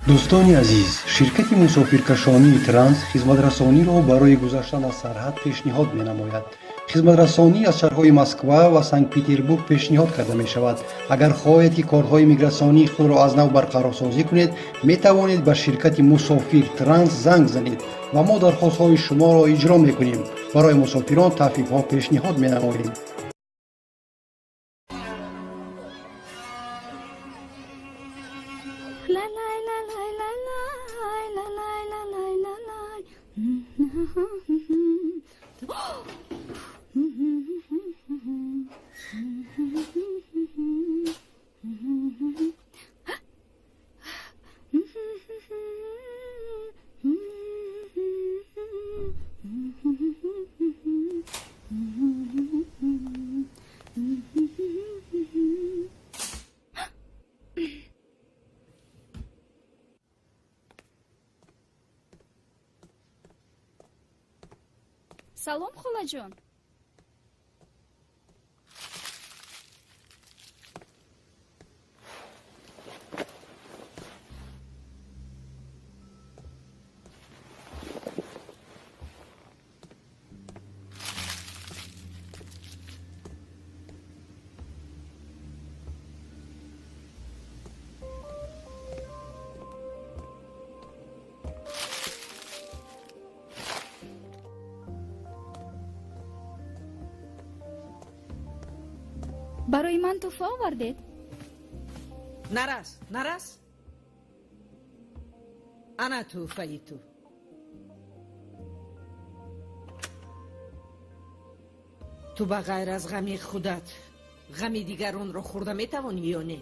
Дӯстони азиз, ширкати мусофиркашонии Транс хизматрасониро барои гузаштан аз сарҳад пешниҳод менамояд. Хизматрасонӣ аз шаҳрҳои Москва ва Санкт-Петербург пешниҳод карда мешавад. Агар хоҳед, ки корҳои мигратсионии худро аз нав барқарорсозӣ кунед, метавонед ба ширкати Мусофир Транс занг занед ва мо дархостҳои шуморо иҷро мекунем. Барои мусофирон тахфифҳо пешниҳод менамоем. Салом, холаҷон. Барои ман тӯҳфа овардед? Нарас, нарас, ана тӯҳфаи ту. Ту ба ғайр аз ғами худат ғами дигаронро хӯрда метавонӣ ё не?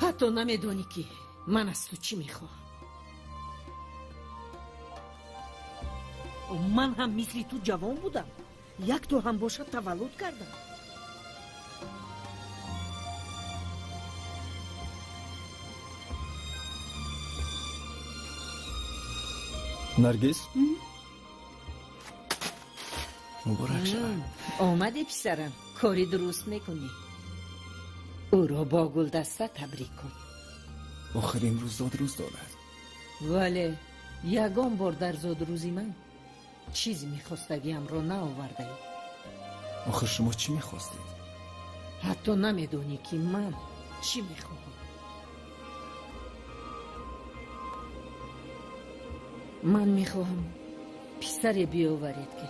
Ҳатто намедонӣ, ки ман аз ту чӣ мехоҳам. Ман ҳам мисли ту ҷавон будам, як ту ҳам бошад таваллуд кардам. Наргиз, муборак шавад. Омаде, писарам, кори дуруст мекунӣ. Ӯро бо гулдаста табрик кун. Охир имрӯз зодрӯз дорад. Вале ягон бор дар зодрӯзи ман чизи мехостагиамро наовардаӣ. Охир шумо чӣ мехостед? Ҳатто намедонӣ, ки ман чӣ мехоҳам. Ман мехоҳам писаре биёваред, ки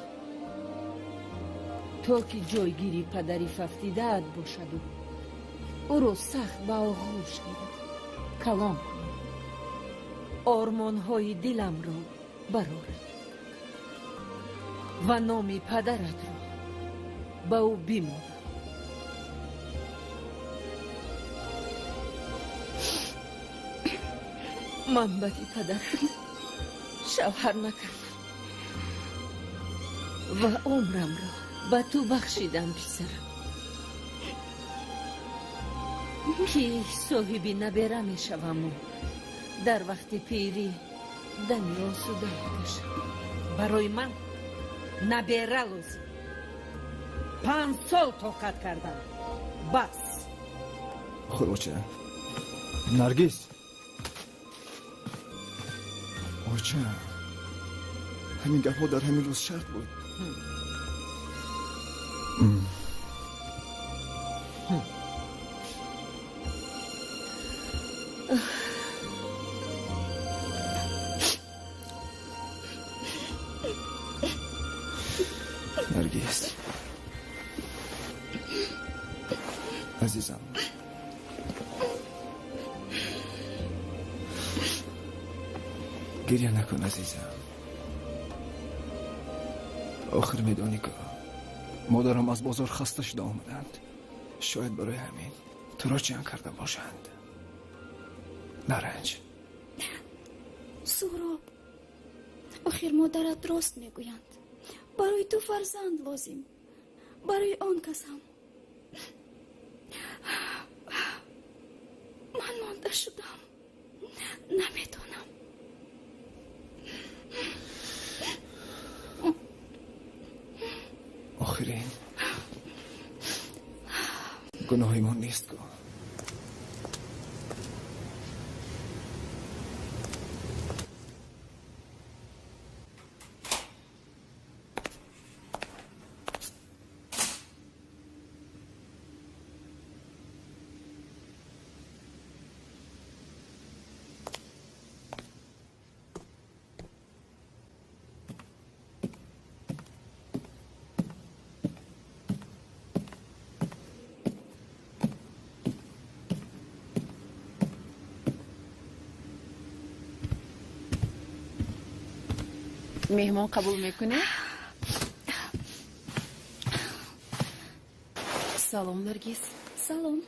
то ки ҷойгири падари фавтидаат бошаду ӯро сахт ба оғӯш гирад, калон кунад, ормонҳои диламро барорад ва номи падаратро ба ӯ бимонад. Ман баъди падарат шавҳар накардам ва умрамро ба ту бахшидам, писарам, ки соҳиби набера мешаваму дар вақти пирӣ дами осуда мекашам. Барои ман набера лозим. 5 сол тоқат кардам, бас. Худоча, Наргиз, оча, ҳамин гапҳо дар ҳамин рӯз шарт буд? Наргиз, азизам, гиря накун, азизам. Охир медонӣ, ку модарам аз бозор хаста шуда омаданд. Шояд барои ҳамин Туро ҷанг карда бошанд. Наранҷ. Суҳроб, охир модарат рост мегӯянд. Барои ту фарзанд лозим, барои он касам. Ман монда шудам, наметонам. Охир ин гуноҳи мо нест ку. Меҳмон қабул мекунӣ? Салом, Наргиз. Салом.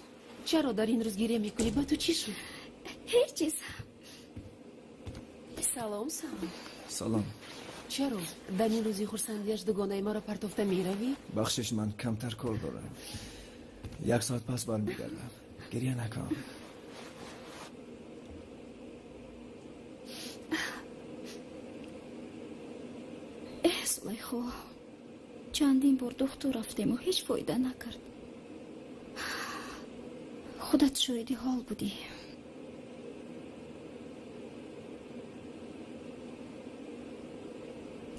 Чаро дар ин рӯз гиря мекунӣ? Ба ту чӣ шуд? Ҳеҷ чиз. Салом, салом. Салом. Чаро дар ин рӯзи хурсандиаш дугонаи маро партофта меравӣ? Бахшиш, ман камтар кор дорам. Як соат пас бармегардам. Гиря накун. Сулайхо, чандин бор духтур рафтему ҳеҷ фоида накард. Худат шоҳиди ҳол будӣ.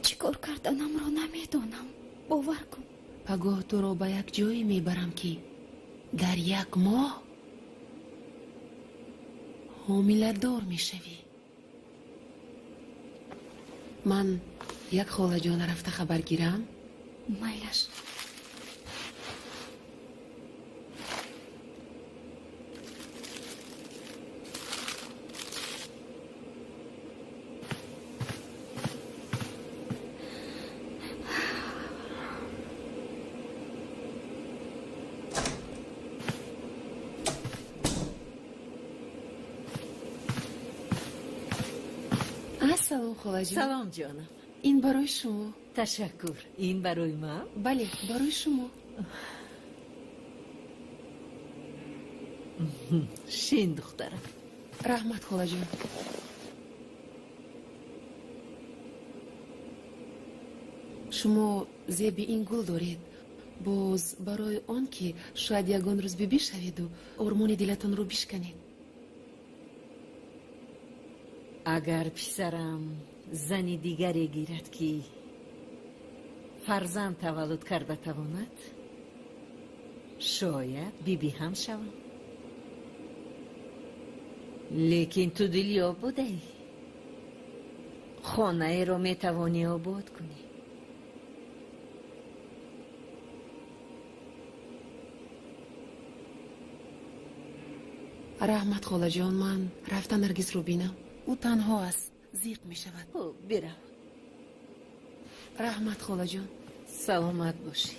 Чӣ кор карданамро намедонам, бовар кун. Пагоҳ туро ба як ҷое мебарам, ки дар як моҳ ҳомиладор мешавӣ. Ман як холаҷона рафта хабар гирам? Майлаш. Салом, холаҷон. Салом, ҷонам. Ин барои шумо. Ташаккур. Ин барои ман? Бале, барои шумо. Шин, духтарам. Раҳмат, холаҷон. Шумо зеби ин гул доред. Боз барои он ки шояд ягон рӯз бибӣ шаведу ормони дилатонро бишканед. Агар писарам зани дигаре гирад, ки фарзанд таваллуд карда тавонад, шояд бибӣ ҳам шавам. Лекин ту дилёб будаӣ. Хонаеро метавонӣ обод кунӣ. Раҳмат, холаҷон, ман рафта Наргизро бинам. Ӯ танҳо аст, зиқ мешавад. Хуб, бирав. Раҳмат, холаҷон. Саломат бошӣ.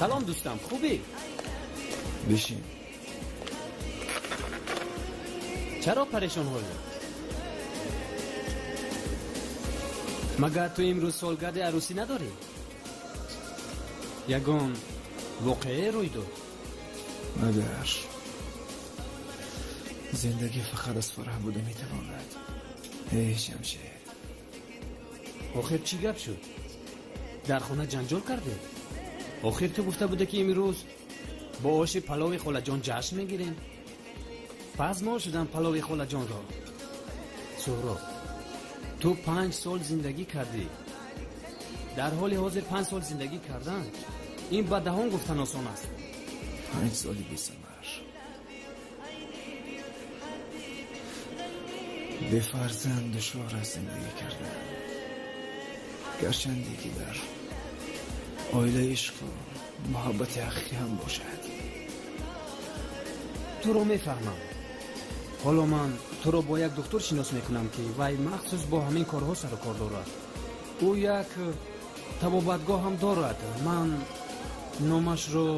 Салом, дӯстам, хубӣ? Бишин. Чаро парешонҳолӣ? Магар ту имрӯз солгарди арӯсӣ надорӣ? Ягон воқеае рӯй дод? Магар зиндагӣ фақат аз фараҳ буда метавонад? Эй Ҷамшед, охир чӣ гап шуд? Дар хона ҷанҷол кардед? Охир ту гуфта буде, ки имрӯз бо оши палови холаҷон ҷашн мегирем. Пазмон шудам палови холаҷонро. Суҳроб, ту 5 сол зиндагӣ кардӣ. Дар ҳоли ҳозир 5 сол зиндагӣ кардан ин ба даҳон гуфтан осон аст. 5 соли бесамар. Бефарзанд душвор аст зиндагӣ кардан. Гарчанде ки дар оила ишқу муҳаббати ҳақиқӣ ҳам бошад. Туро мефаҳмам. Ҳоло ман туро бо як духтур шинос мекунам, ки вай махсус бо ҳамин корҳо сару кор дорад. Ӯ як табобатгоҳ ҳам дорад. Ман номашро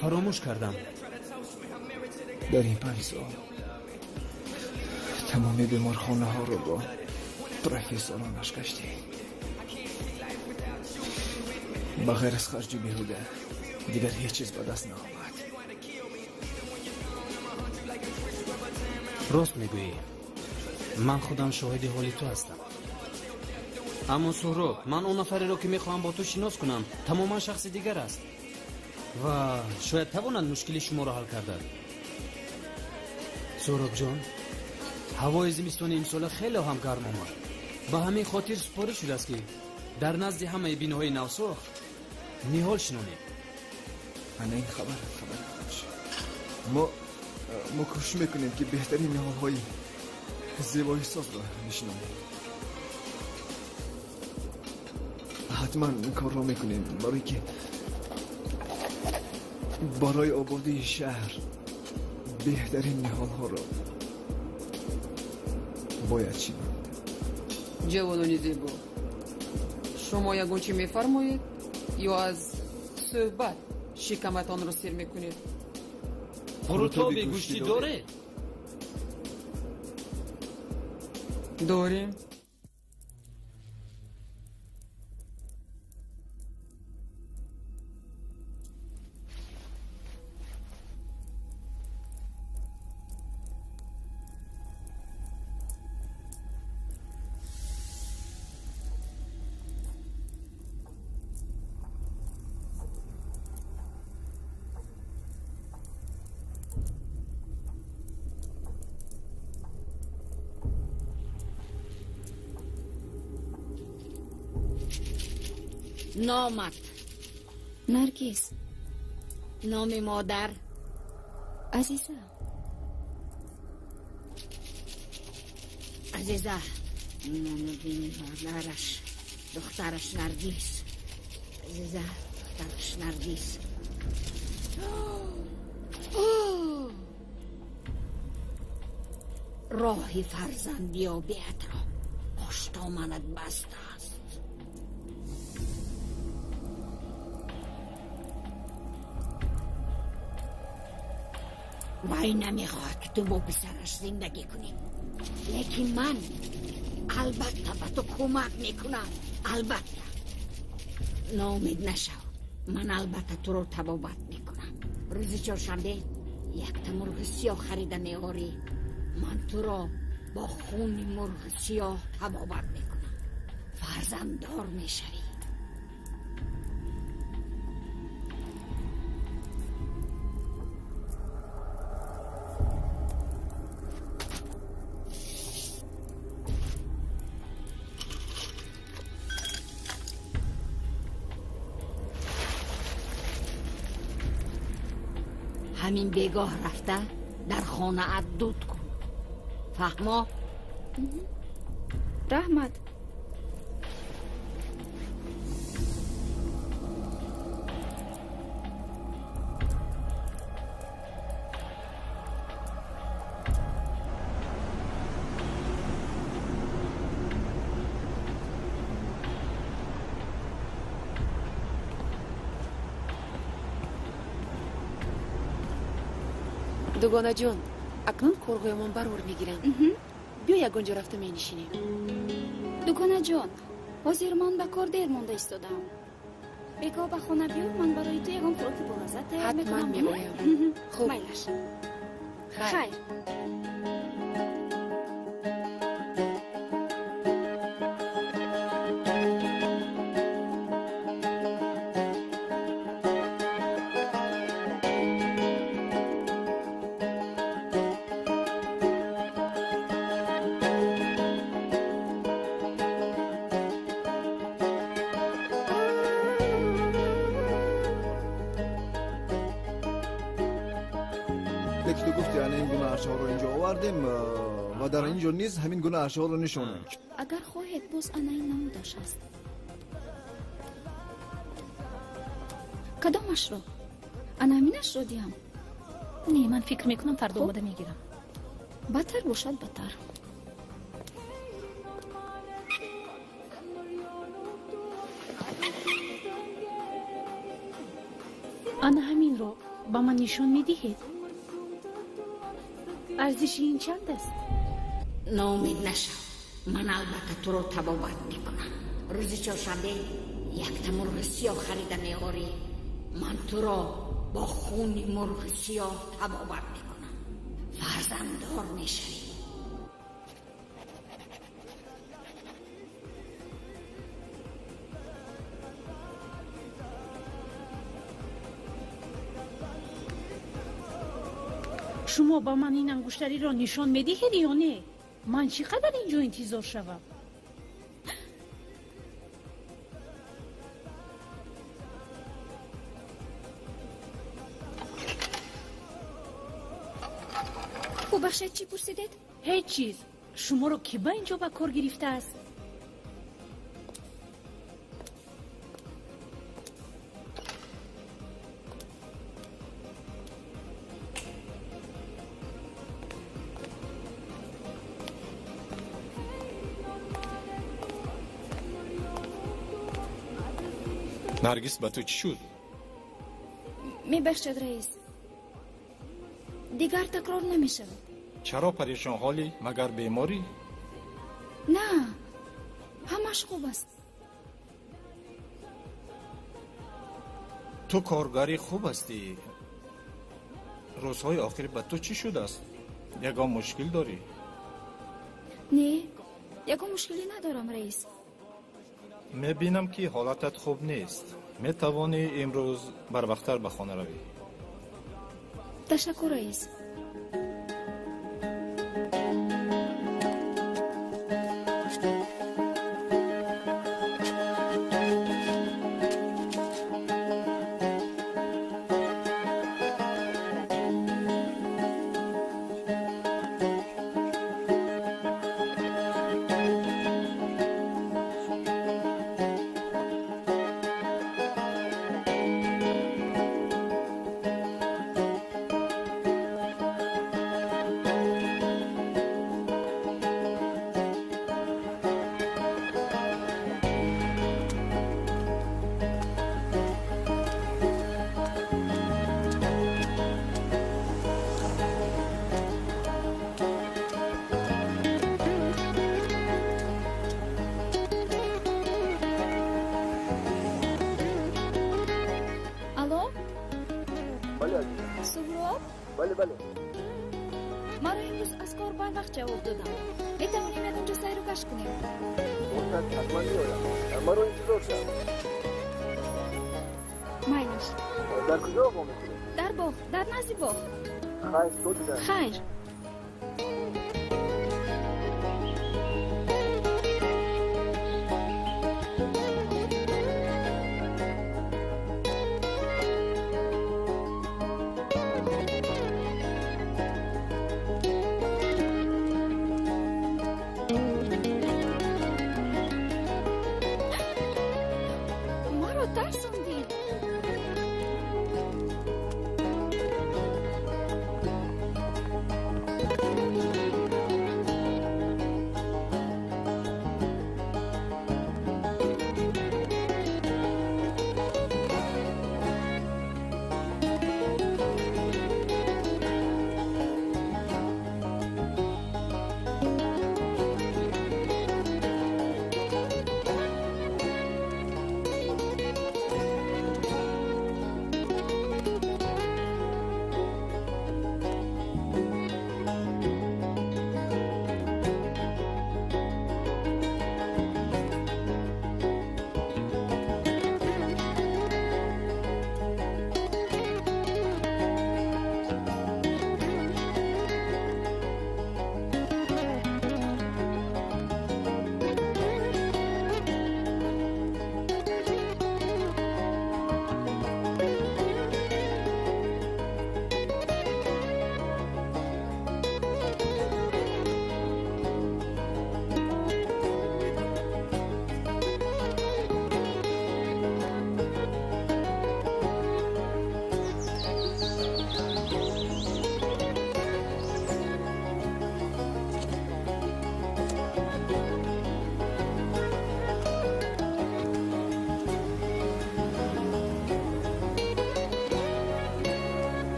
фаромӯш кардам. Дар ин 5 сол тамоми беморхонаҳоро бо профессоронаш гаштем. Ба ғайр аз харҷи беҳуда дигар ҳеҷ чиз ба даст наомад. Рост мегӯӣ. Ман худам шоҳиди ҳоли ту ҳастам. Аммо Суҳроб, ман он нафареро, ки мехоҳам бо ту шинос кунам, тамоман шахси дигар аст ва шояд тавонад мушкили шуморо ҳал кардад. Суҳробҷон, ҳавои зимистони имсола хеле ҳам гарм омад. Ба ҳамин хотир супориш шудааст, ки дар назди ҳамаи биноҳои навсохт ниҳол шинонед. Ана ин хабар, хабари хуш. Мо кӯшиш мекунем, ки беҳтарин ниҳолҳои зебоисозро бишинонем. Ҳатман ин корро мекунем, барое ки барои ободии шаҳр беҳтарин ниҳолҳоро бояд шинонд. Ҷавонони зебо, шумо ягон чӣ мефармоед ё аз суҳбат шикаматонро сер мекунед? Қурутоби гӯштӣ доред? Дорем. Номат Наргиз. Номи модар Азиза. Азиза. Номи модараш, духтараш Наргиз. Азиза, духтараш Наргиз. Роҳи фарзандёбиатро пуштоманат баста аст. Вай намехоҳад, ки ту бо писараш зиндагӣ кунӣ, лекин ман албатта ба ту кӯмак мекунам. Албатта, ноумед нашав. Ман албатта туро табобат мекунам. Рӯзи чоршанбе якта мурғи сиёҳ харида меорӣ. Ман туро бо хуни мурғи сиёҳ табобат мекунам. Фарзанддор мешавӣ. Ҳамин бегоҳ рафта дар хонаат дуд кун. Фаҳмо? Раҳмат. Дугонаҷон, акнун корҳоямон барор мегиранд. Биё ягон ҷо рафта менишинем. Дугонаҷон, ҳозир ман ба кор дер монда истодаам. Бегоҳ ба хона биё, ман барои ту ягон хӯроки болаззат тайёр мекунам. Ҳатман меоям. Хуб. Майлаш. Хайр. Ва дар ин ҷо низ ҳамин гуна ашёро нишонем. Агар хоҳед, боз ана ин намудаш аст. Кадомашро? Ана ҳаминашро диҳам? Не, ман фикр мекунам, фардо омада мегирам. Бадтар бошад, бадтар. Ана ҳаминро ба ман нишон медиҳед? Арзиши ин чанд аст? Ноумед нашав, ман албатта туро табобат мекунам. Рӯзи чоршанбе якта мурғи сиёҳ харида меорӣ. Ман туро бо хуни мурғи сиёҳ табобат мекунам, фарзанддор мешавӣ. Шумо ба ман ин ангуштариро нишон медиҳед ё не? Ман чӣ қадар ин ҷо интизор шавам? Бубахшед, чӣ пурсидед? Ҳеҷ чиз. Шуморо кӣ ба ин ҷо ба кор гирифтааст? Наргиз, ба ту чӣ шуд? Мебахшед, раис, дигар такрор намешавад. Чаро парешонҳолӣ? Магар беморӣ? На, ҳамаш хуб аст. Ту коргари хуб ҳастӣ. Рӯзҳои охир ба ту чӣ шудааст? Ягон мушкил дорӣ? Не, ягон мушкилӣ надорам, раис. Мебинам, ки ҳолатат хуб нест. Метавонӣ имрӯз барвақттар ба хона равӣ. Ташаккур, раис. Бале, бале. Маро имрӯз аз кор барвақт ҷавоб додам. Метавонем ягонҷо сайру гашт кунем? Бошад, ҳатман меоям. Маро интизор шав. Майлаш. Дар куҷо вомехӯрем? Дар боғ, дар назди боғ. Хайр, то дидан. Хайр. Тарсондӣ.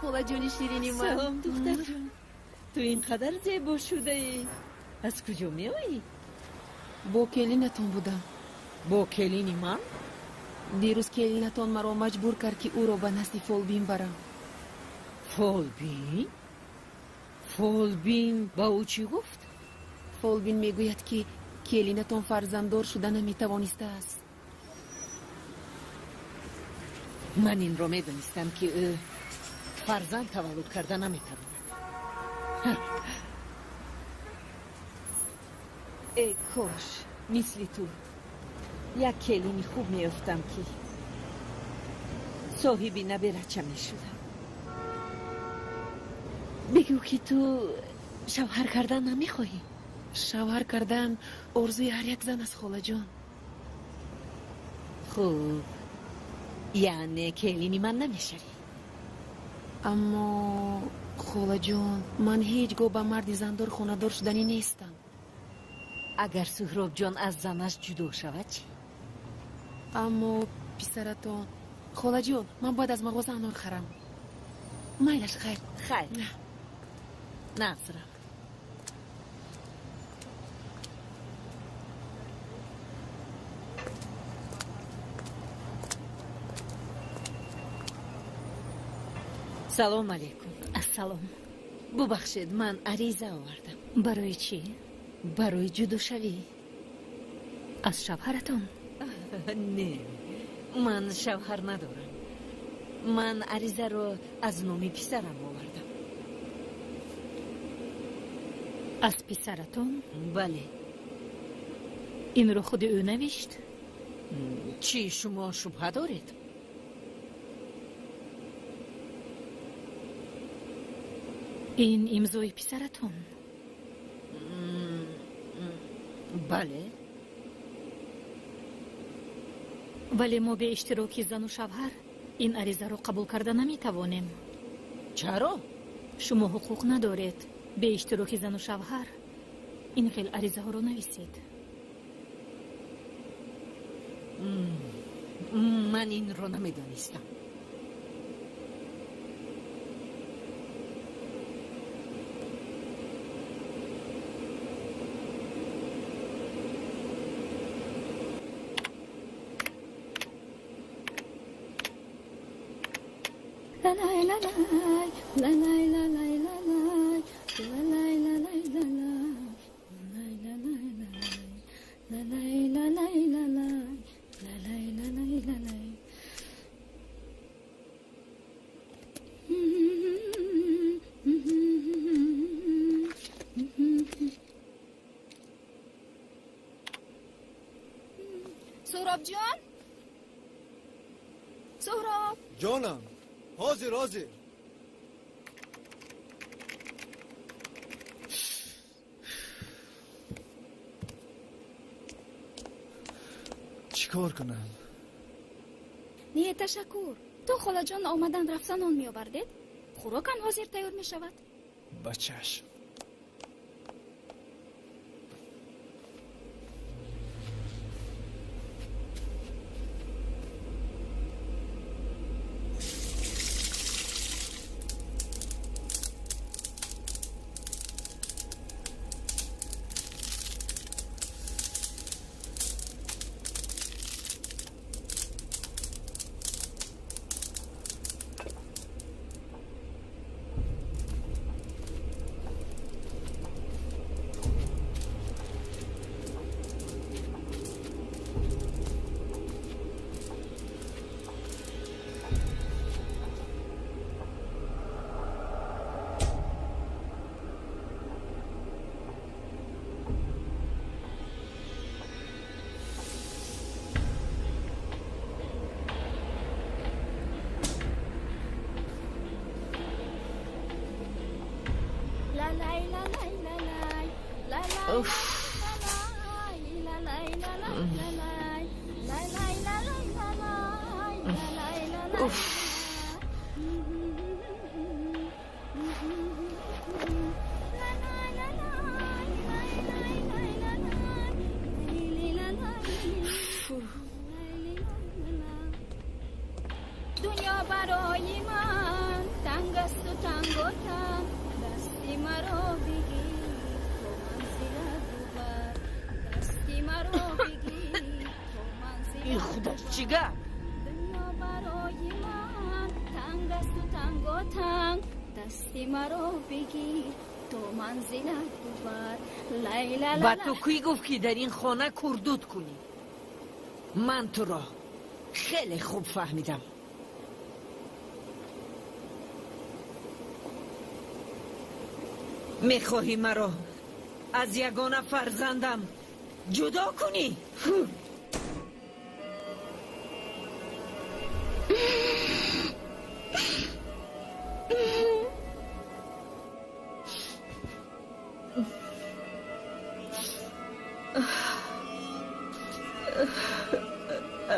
Холаҷони ширини ман. Салом, духтарҷон. Ту ин қадар зебо шудаӣ. Аз куҷо меоӣ? Бо келинатон будам. Бо келини ман? Дирӯз келинатон маро маҷбур кард, ки ӯро ба назди фолбин барам. Фолбин? Фолбин ба ӯ чӣ гуфт? Фолбин мегӯяд, ки келинатон фарзанддор шуда наметавонистааст. Ман инро медонистам, ки ӯ фарзанд таваллуд карда наметавонад. Э кош мисли ту як келини хуб меёфтам, ки соҳиби наберача мешудам. Бигӯ, ки ту шавҳар кардан намехоҳӣ? Шавҳар кардан орзуи ҳар як зан аст, холаҷон. Хуб, яъне келини ман намешавӣ? Аммо, холаҷон, ман ҳеҷ гоҳ ба марди зандор хонадор шуданӣ нестам. Агар Суҳробҷон аз занаш ҷудо шавад чӣ? Аммо писаратон. Холаҷон, ман бояд аз мағоза анор харам. Майлаш, хайр. Хайр, нағзрам. Салом алейкум. Ассалом. Бубахшед, ман ариза овардам. Барои чӣ? Барои ҷудошавӣ. Аз шавҳаратон? Не, ман шавҳар надорам. Ман аризаро аз номи писарам овардам. Аз писаратон? Бале. Инро худи ӯ навишт? Чӣ, шумо шубҳа доред? Ин имзои писаратон? Бале. Вале мо бе иштироки зану шавҳар ин аризаро қабул карда наметавонем. Чаро? Шумо ҳуқуқ надоред бе иштироки зану шавҳар ин хел аризаҳоро нависед. Ман инро намедонистам. Суҳробҷон, Суҳроб. Ҷонам, ҳозир, ҳозир. Чӣ кор кунам? Не, ташаккур. То холаҷон омадан рафта нон меовардед, хӯрокам ҳозир тайёр мешавад. Ба чашм. Дунё барои ман танг аст. Чӣ гап? Дунё барои ман танг асту танготанг, дасти маро бигир то манзилат бубар. Лайла. Ба ту кӣ гуфт, ки дар ин хона курдуд кунӣ? Ман туро хеле хуб фаҳмидам. Мехоҳӣ маро аз ягона фарзандам ҷудо кунӣ?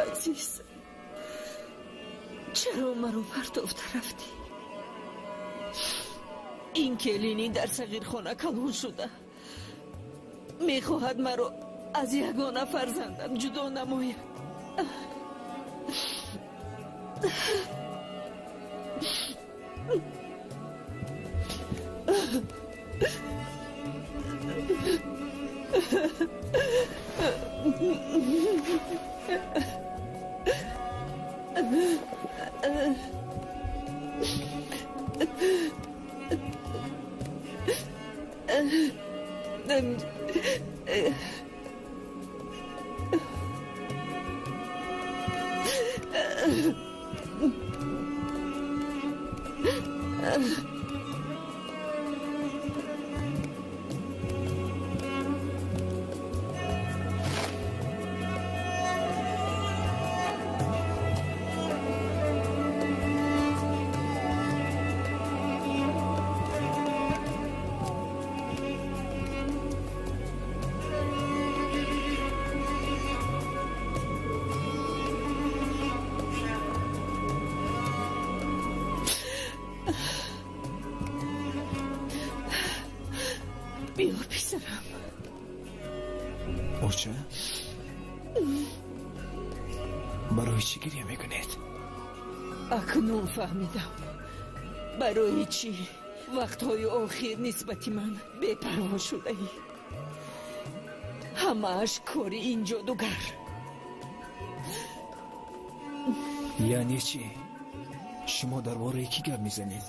Азиз, чаро маро партофта рафтӣ? Ин келинӣ дар сағирхона калон шуда мехоҳад маро аз ягона фарзандам ҷудо намояд. Биё, писарам. Оча, барои чӣ гиря мекунед? Акнун фаҳмидам, барои чӣ вақтҳои охир нисбати ман бепарво шудаӣ. Ҳамааш кори ин ҷодугар. Яъне чӣ? Шумо дар бораи кӣ гап мезанед?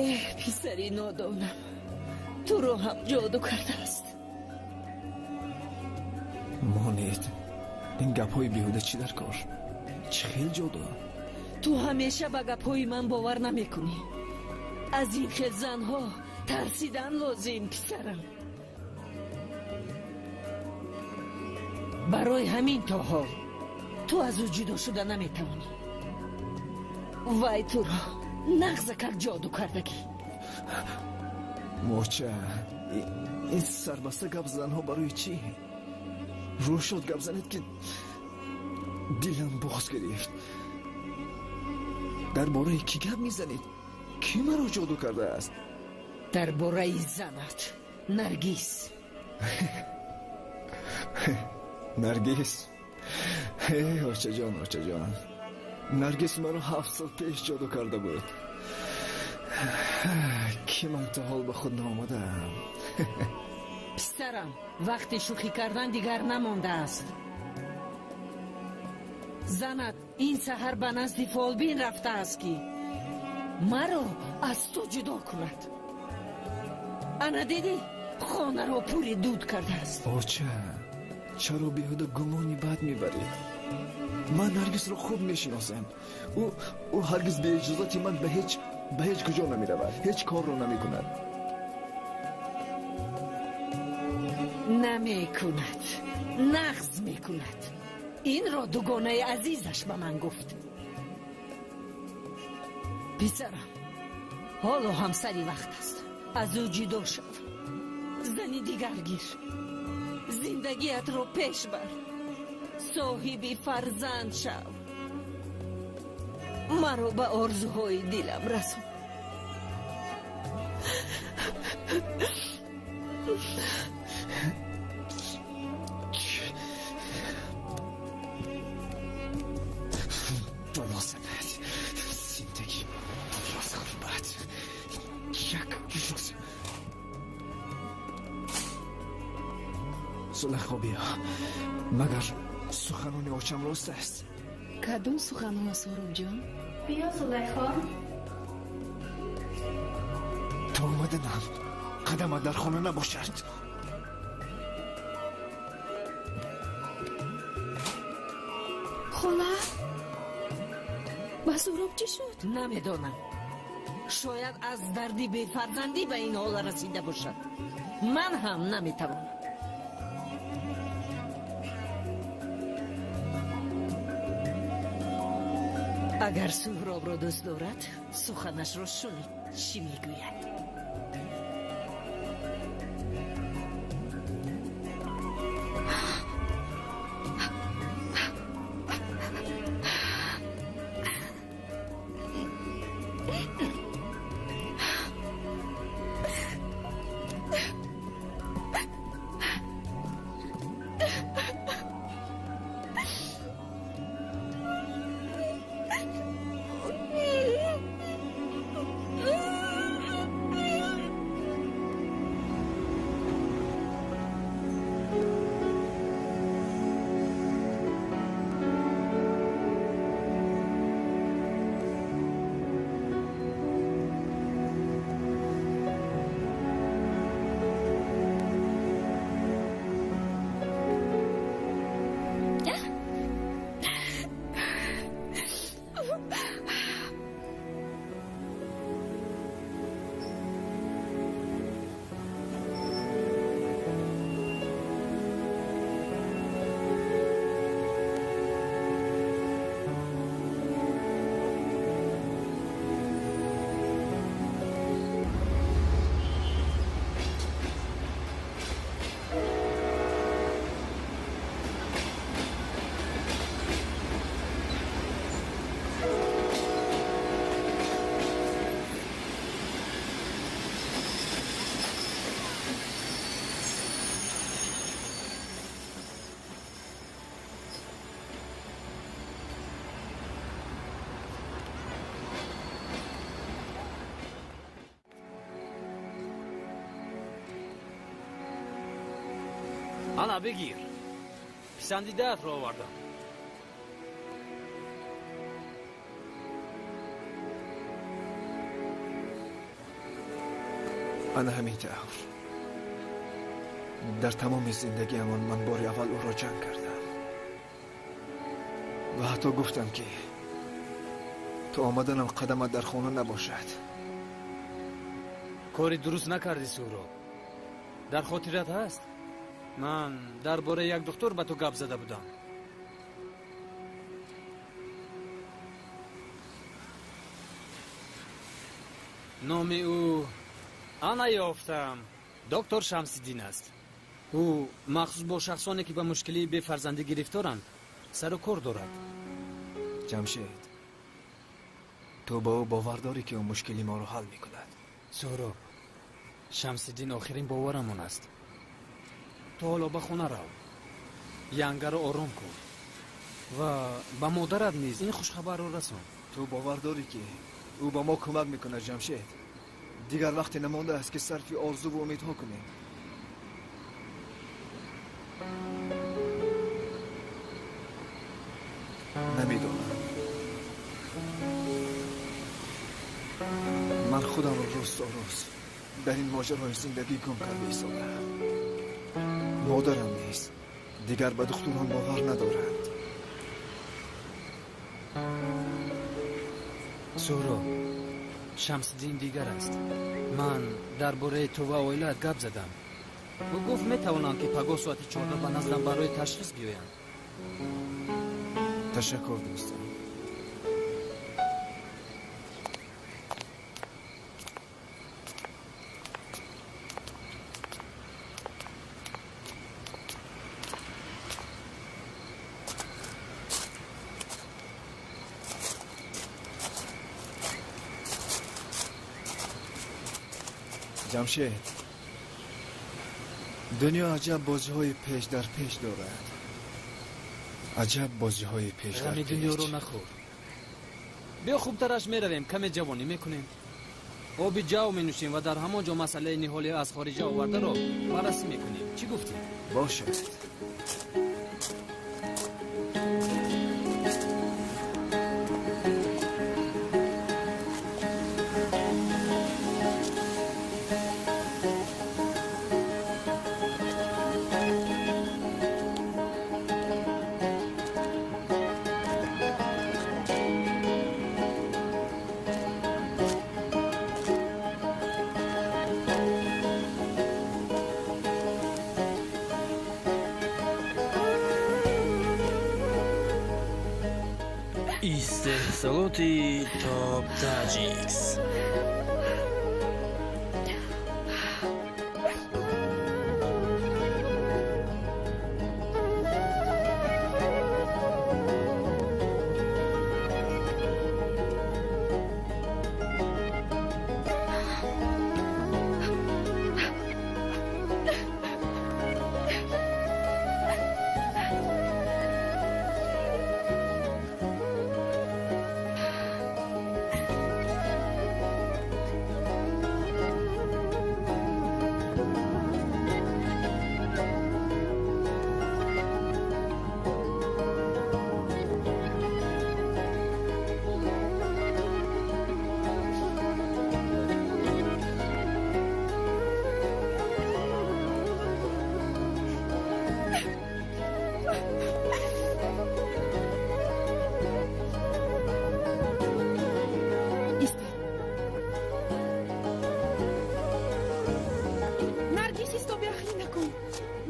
Эҳ, писари нодонам, туро ҳам ҷоду кардааст. Монед, ин гапҳои беҳуда чӣ дар кор? Чӣ хел ҷоду? Ту ҳамеша ба гапҳои ман бовар намекунӣ. Аз ин хел занҳо тарсидан лозим, писарам. Барои ҳамин то ҳол ту аз ӯ ҷудо шуда наметавонӣ. Вай туро нағзакак ҷоду кардагӣ. Моча, ин сарбаста гап занҳо барои чӣ? Рӯшод гап занед, ки дилам боз гирифт. Дар бораи кӣ гап мезанед? Кӣ маро ҷоду кардааст? Дар бораи занат Наргиз. Наргиз? Э, очаҷон, очаҷон, Наргиз маро 7 сол пеш ҷоду карда буд, ки ман то ҳол ба худ наомадаам. Писарам, вақти шӯхӣ кардан дигар намондааст. Занат ин саҳар ба назди фолбин рафтааст, ки маро аз ту ҷудо кунад. Ана дидӣ, хонаро пури дуд кардааст. Оча, чаро беҳуда гумони бад мебаред? Ман Наргизро хуб мешиносам. Ӯ ҳаргиз беиҷозати ман ба ҳеҷ куҷо намеравад, ҳеҷ корро намекунад. Намекунад, нағз мекунад. Инро дугонаи азизаш ба ман гуфт. Писарам, ҳоло ҳам сари вақт аст, аз ӯ ҷудо шав, зани дигар гир, зиндагиатро пеш бар, соҳиби фарзанд шав, маро ба орзуҳои дилам расон. Бало занад зиндагӣ пур аз ғурбат. Як рӯз Зулайхо, биё. Магар Суханони очам рост аст. Кадом суханҳо, Суҳробҷон? Биё, Зулайхо. То омаданам қадамат дар хона набошад. Хола, ба Суҳроб чӣ шуд? Намедонам. Шояд аз дарди бефарзандӣ ба ин ҳол расида бошад. Ман ҳам наметавонам. Агар Суҳробро дӯст дорад, суханашро шунид, чӣ мегӯяд. Ана бигир. Писандидаатро овардам. Ана ҳамин тавр. Дар тамоми зиндагиамон ман бори аввал ӯро ҷанг кардам ва ҳатто гуфтам, ки то омаданам қадамат дар хона набошад. Кори дуруст накардӣ, Суҳроб. Дар хотират ҳаст? Ман дар бораи як духтур ба ту гап зада будам. Номи ӯ ана ёфтам. Доктор Шамсиддин аст. Ӯ махсус бо шахсоне, ки ба мушкилии бефарзандӣ гирифторанд, сару кор дорад. Ҷамшед, ту ба ӯ бовар дорӣ, ки ӯ мушкили моро ҳал мекунад? Суҳроб, Шамсиддин охирин боварамон аст. Ту ҳоло ба хона рав, янгаро ором кун ва ба модарат низ ин хушхабарро расон. Ту бовар дорӣ, ки ӯ ба мо кӯмак мекунад, Ҷамшед? Дигар вақте намондааст, ки сарфи орзуву умедҳо кунем. Намедонам. Ман худамро рӯз то рӯз дар ин моҷарои зиндагӣ гум карда истодаам. Модарам низ дигар ба духтурон бовар надоранд. Суҳроб, Шамсиддин дигар аст. Ман дар бораи ту ва оилаат гап задам. Ӯ гуфт, метавонанд, ки пагоҳ соати 14 ба наздам барои ташхис биёянд. Ташаккур, дӯстам. Ҷамшед, дунё аҷаб бозиҳои пеш дар пеш дорад. Аҷаб бозиҳои пеш дар Ғами пеш. дунёро нахӯр. Биё, хубтараш меравем, каме ҷавонӣ мекунем, оби ҷав менӯшем ва дар ҳамон ҷо масъалаи ниҳоли аз хориҷа овардаро баррасӣ мекунем. Чӣ гуфтӣ? Бошад. Истеҳсолоти Топ Таҷикс.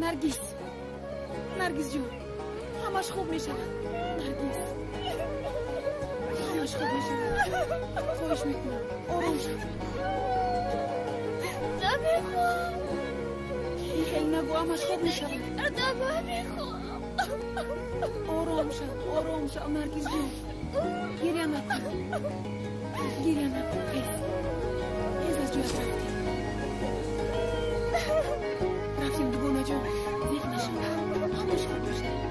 Наргиз, Наргиз ҷон, ҳамаш хуб мешавад. Наргиз, ҳамаш хуб мешавад. Хоҳиш мекунам, ором шав. Намехоҳам. Хеле нагӯ, ҳамаш хуб мешавад. Намехоҳам. Ором шав, ором шав, Наргиз ҷон. Гиря накун, гиря накун. Хез, хез, аз ҷоят рафтем. Рафтем, дугонаҷон, зиқ нашав, ҳамаш хуб мешавад.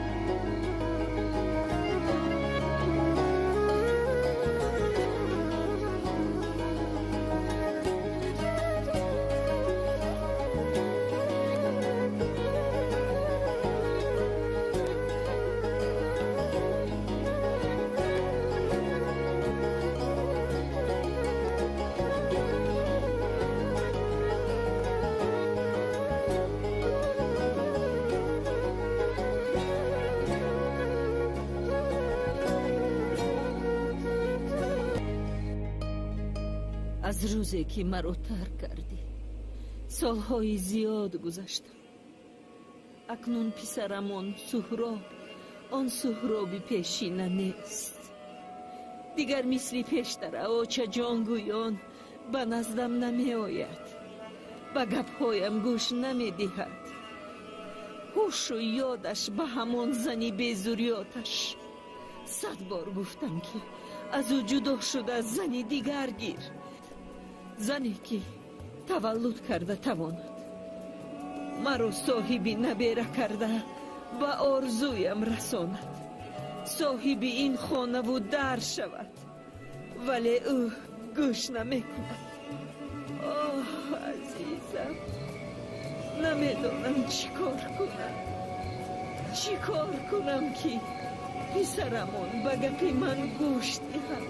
Аз рӯзе ки маро тарк кардӣ, солҳои зиёд гузаштанд. Акнун писарамон Суҳроб он Суҳроби пешина нест. Дигар мисли пештара очаҷон гӯён ба наздам намеояд, ба гапҳоям гӯш намедиҳад. Ҳушу ёдаш ба ҳамон зани безурёташ. 100 бор гуфтам, ки аз ӯ ҷудо шуда зани дигар гир, зане ки таваллуд карда тавонад, маро соҳиби набера карда ба орзуям расонад, соҳиби ин хонаву дар шавад. Вале ӯ гӯш намекунад. Оҳ, азизам, намедонам чӣ кор кунам, чӣ кор кунам, ки писарамон ба гапи ман гӯш диҳад.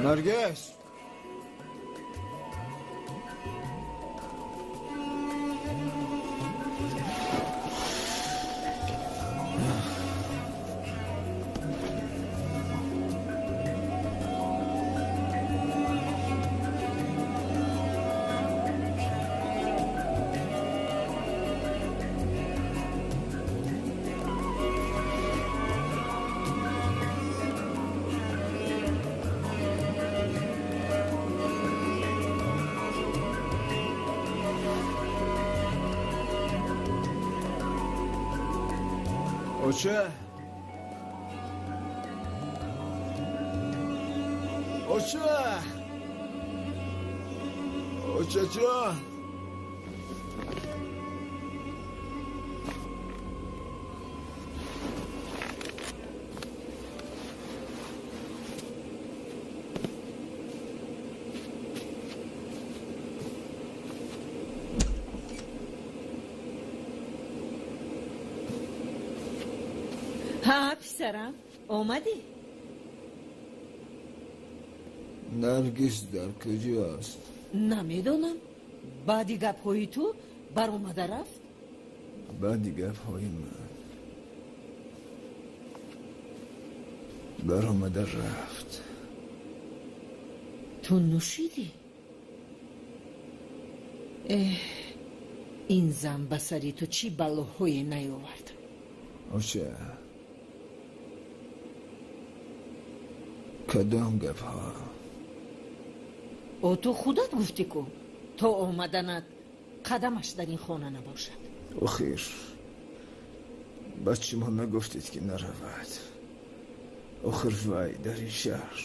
Наргиз! Оча! Оча! Очаҷон! Ҳа, писарам, омадӣ? Наргиз дар куҷост? Намедонам. Баъди гапҳои ту баромада рафт. Баъди гапҳои ман баромада рафт. Ту нӯшидӣ? Эҳ, ин зан ба сари ту чӣ балоҳое наёвард. Оча, кадом гапҳо? О, ту худат гуфтӣ ку, то омаданат қадамаш дар ин хона набошад. Охир ба шумо нагуфтед, ки наравад? Охир вай дар ин шаҳр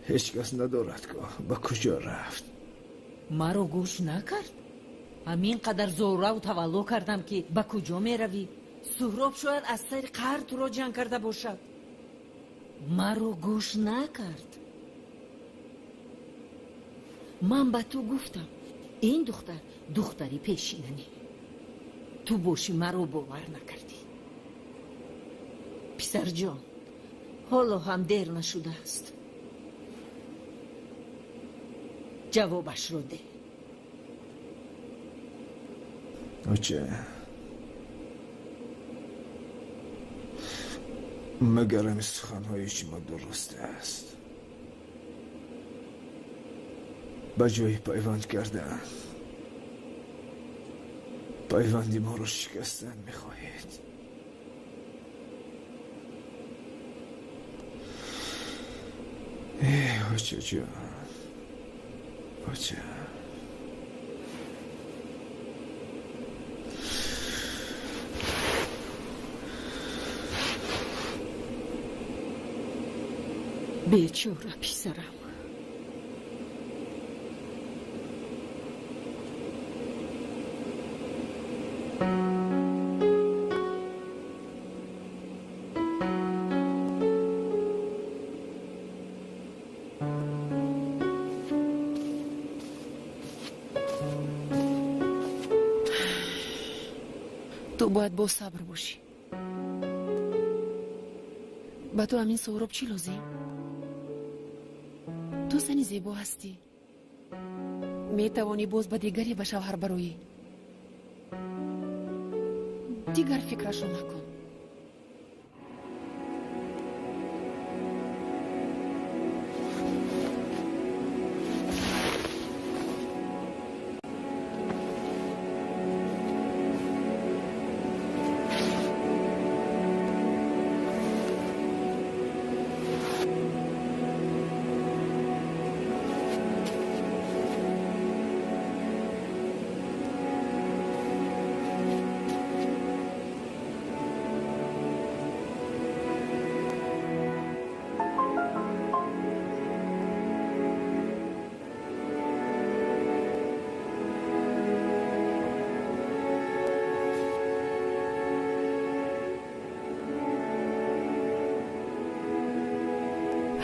ҳеҷ кас надорад ку, ба куҷо рафт? Маро гӯш накард. Ҳамин қадар зораву тавалло кардам, ки ба куҷо меравӣ? Суҳроб шояд аз сари қаҳр туро ҷанг карда бошад. Маро гӯш накард. Ман ба ту гуфтам, ин духтар духтари пешинанӣ. Ту бошӣ, маро бовар накардӣ. Писарҷон, ҳоло ҳам дер нашудааст, ҷавобашро деҳ. Оча, магарам суханҳои шумо дуруст аст? Ба ҷои пайванд кардан пайванди моро шикастан мехоҳед? Очаҷон, оча. Бечора писарам. Ту бояд босабр бошӣ. Ба ту ҳамин Суҳроб чӣ лозим? Ту зани зебо ҳастӣ, метавонӣ боз ба дигаре ба шавҳар бароӣ. Дигар фикрашо накун.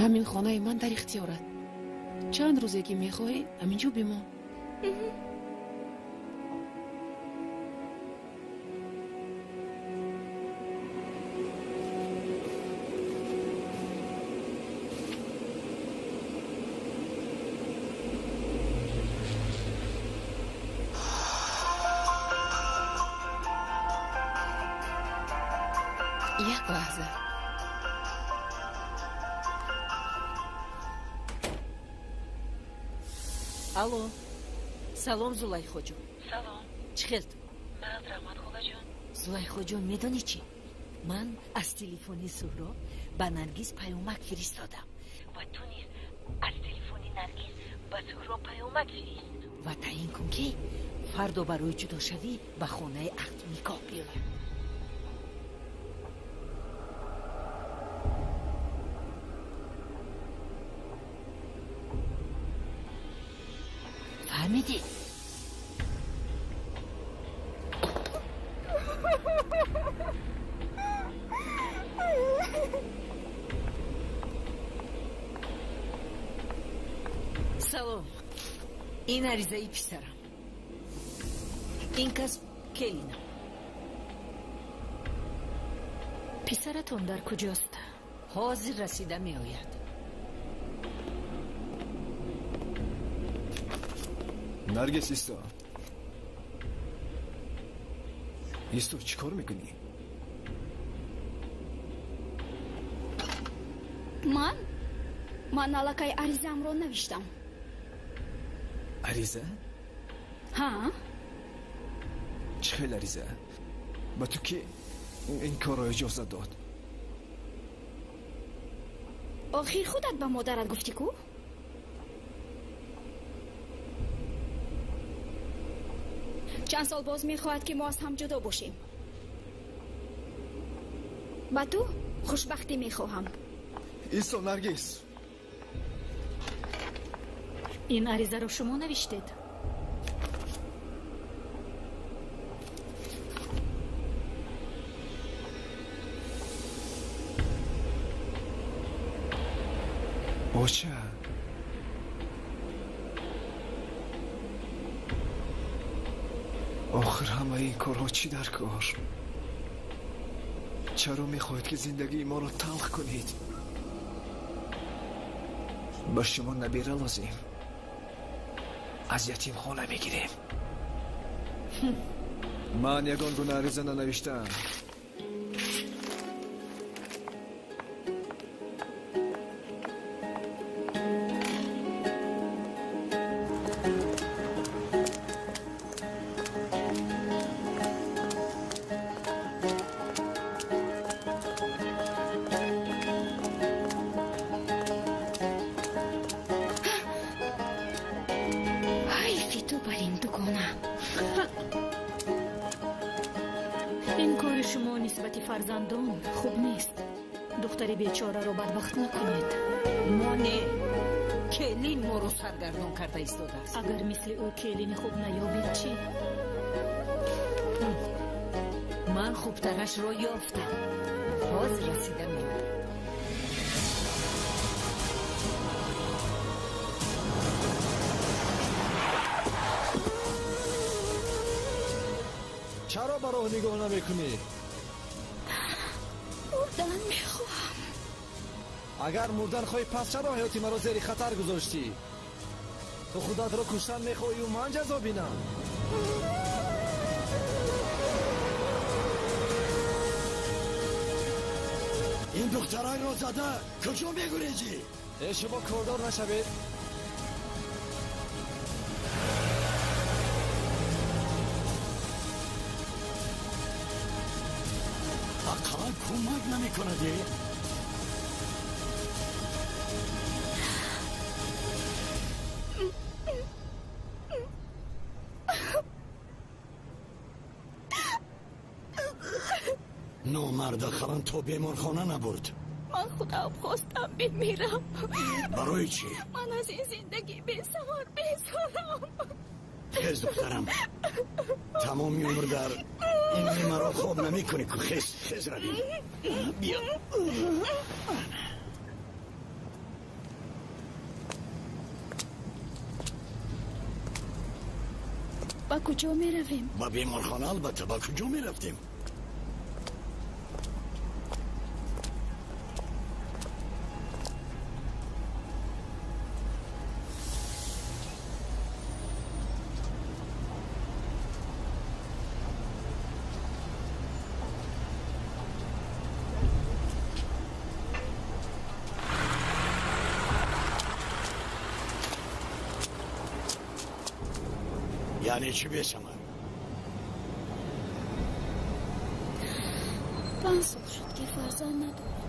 Ҳамин хонаи ман дар ихтиёрат. Чанд рӯзе ки мехоҳӣ, ҳаминҷо бимон. Як лаҳза. Алло, салом, Зулайхоҷон. Салом. Чӣ хел ту? Ман раҳмат, холаҷон. Зулайхоҷон, медонӣ чӣ? Ман аз телефони Суҳроб ба Наргиз паёмак фиристодам ва ту низ аз телефони Наргиз ба Суҳроб паёмак фирист ва таъин кун, ки фардо барои ҷудошавӣ ба хонаи ақду никоҳ биёяд. Фаҳмидӣ? Салом. Ин аризаи писарам. Ин кас келинам. Писаратон дар куҷост? Ҳозир расида меояд. Наргис, исто. Исто, чӣ кор мекунӣ? Ман? Ман аллакай аризаамро навиштам. Ариза? Ҳа? Чӣ хел ариза? Ба ту ки ин корро иҷозат дод? Охир худат ба модарат гуфтӣ ку? Чанд сол боз мехоҳад, ки мо аз ҳам ҷудо бошем. Ба ту хушбахтӣ мехоҳам. Исто, Наргис. Ин аризаро шумо навиштед? Оча. Охир ҳамаи ин корҳо чӣ дар кор? Чаро мехоҳед, ки зиндагии моро талх кунед? Ба шумо набира лозим. Аз ятимхона мегирем. Ман ягон гуна ариза нанавиштаам. Ин кори шумо нисбати фарзандон хуб нест. Духтари бечораро бадбахт накунед. Мо не, келин моро саргардон карда истодааст. Агар мисли ӯ келини хуб наёбед чӣ? Ман хубтарашро ёфтам. Ҳозир расида меояд. Чаро ба роҳ нигоҳ намекунӣ? Мурдан мехоҳам. Агар мурдан хоҳӣ, пас чаро ҳаёти маро зери хатар гузоштӣ? Ту худатро куштан мехоҳию ман ҷазо бинам? Ин духтаракро зада куҷо мегурезӣ? Э, шумо кордор нашавед. Ақаллан кӯмак намекунад? Номард, ақаллан то беморхона набурд. Ман худам хостам бимирам. Барои чӣ? Ман аз ин зиндагӣ бесавор безорам. Хез, духтарам, тамоми умр дар ин маро хоб намекунӣ ку. Хез, хез, равем, биё. Ба куҷо меравем? Ба беморхона, албатта, ба куҷо мерафтем? Яъне чӣ бесамар? 5 сол шуд, ки фарзанд надорам.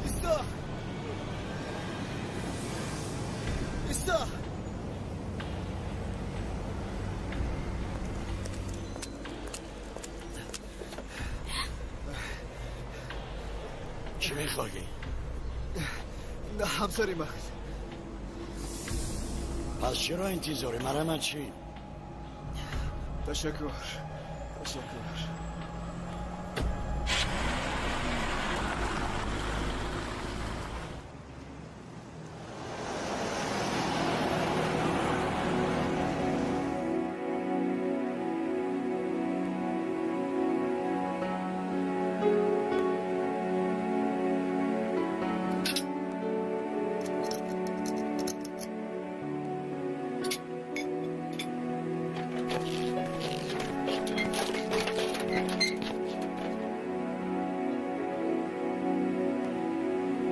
Исто! Исто! Чӣ мехоҳӣ? Ҳамсари ман. Пас чиро интизорӣ? Марамат чӣ? Ташаккур, ташаккур.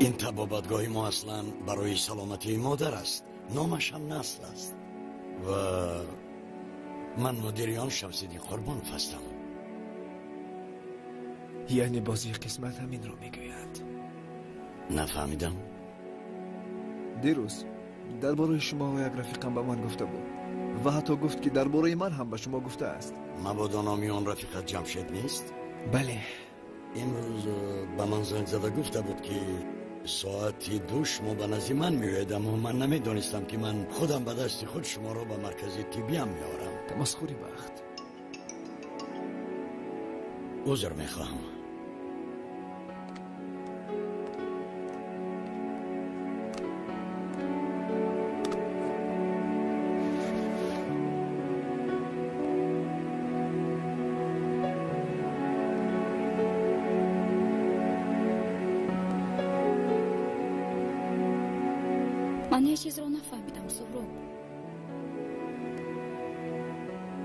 Ин табобатгоҳи мо аслан барои саломатии модар аст. Номаш ҳам Насл аст. Ва ман мудири он Шамсиддин Қурбонов ҳастам. Яъне бозии қисмат ҳаминро мегӯяд. Нафаҳмидам. Дирӯз дар бораи шумо як рафиқам ба ман гуфта буд ва ҳатто гуфт, ки дар бораи ман ҳам ба шумо гуфтааст. Мабодо номи он рафиқат Ҷамшед нест? Бале. Имрӯз ба ман занг зада гуфта буд, ки соати 2 шумо ба назди ман меоед, аммо ман намедонистам, ки ман худам ба дасти худ шуморо ба маркази тиббиам меорам. Тамасхури бахт. Узр мехоҳам. Ман ҳеҷ чизро нафаҳмидам, Суҳроб.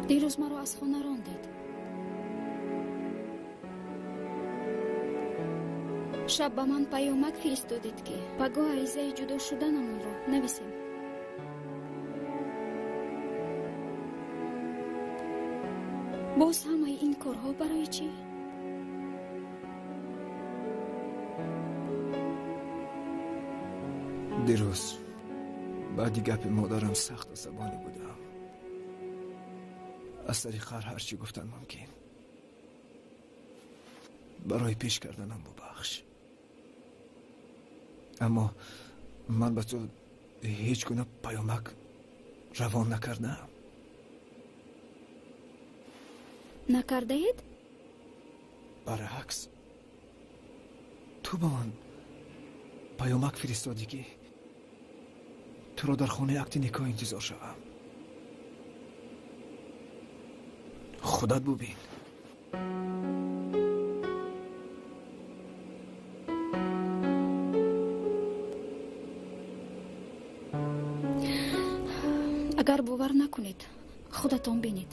Дирӯз маро аз хона рондед. Шаб ба ман паёмак фиристодед, ки пагоҳ аризаи ҷудо шуданамонро нависем. Боз ҳамаи ин корҳо барои чӣ? Дирӯз баъди гапи модарам сахт асабонӣ будам. Аз сари қаҳр ҳар чӣ гуфтан мумкин. Барои пеш карданам бубахш. Аммо ман ба ту ҳеҷ гуна паёмак равон накардаам. Накардаед? Баръакс, ту ба ман паёмак фиристодӣ, ки туро дар хонаи акти никоҳ интизор шавам. Худат бубин. Агар бовар накунед, худатон бинед.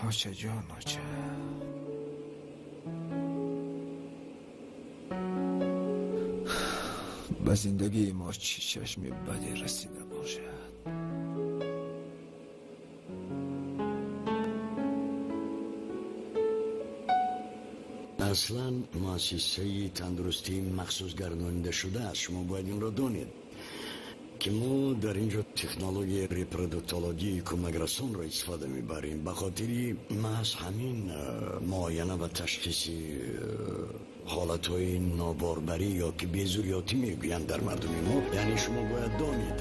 Очаҷон, оча. Ба зиндагии мо чӣ чашми баде расида бошад? Аслан муассисаи тандурустӣ махсус гардонида шудааст. Шумо бояд инро донед, ки мо дар ин ҷо технологияи репродуктологии кӯмакрасонро истифода мебарем ба хотири маҳз ҳамин муояна ва ташхиси ҳолатҳои ноборбарӣ ё ки безурётӣ мегӯянд дар мардуми мо. Яъне шумо бояд донед.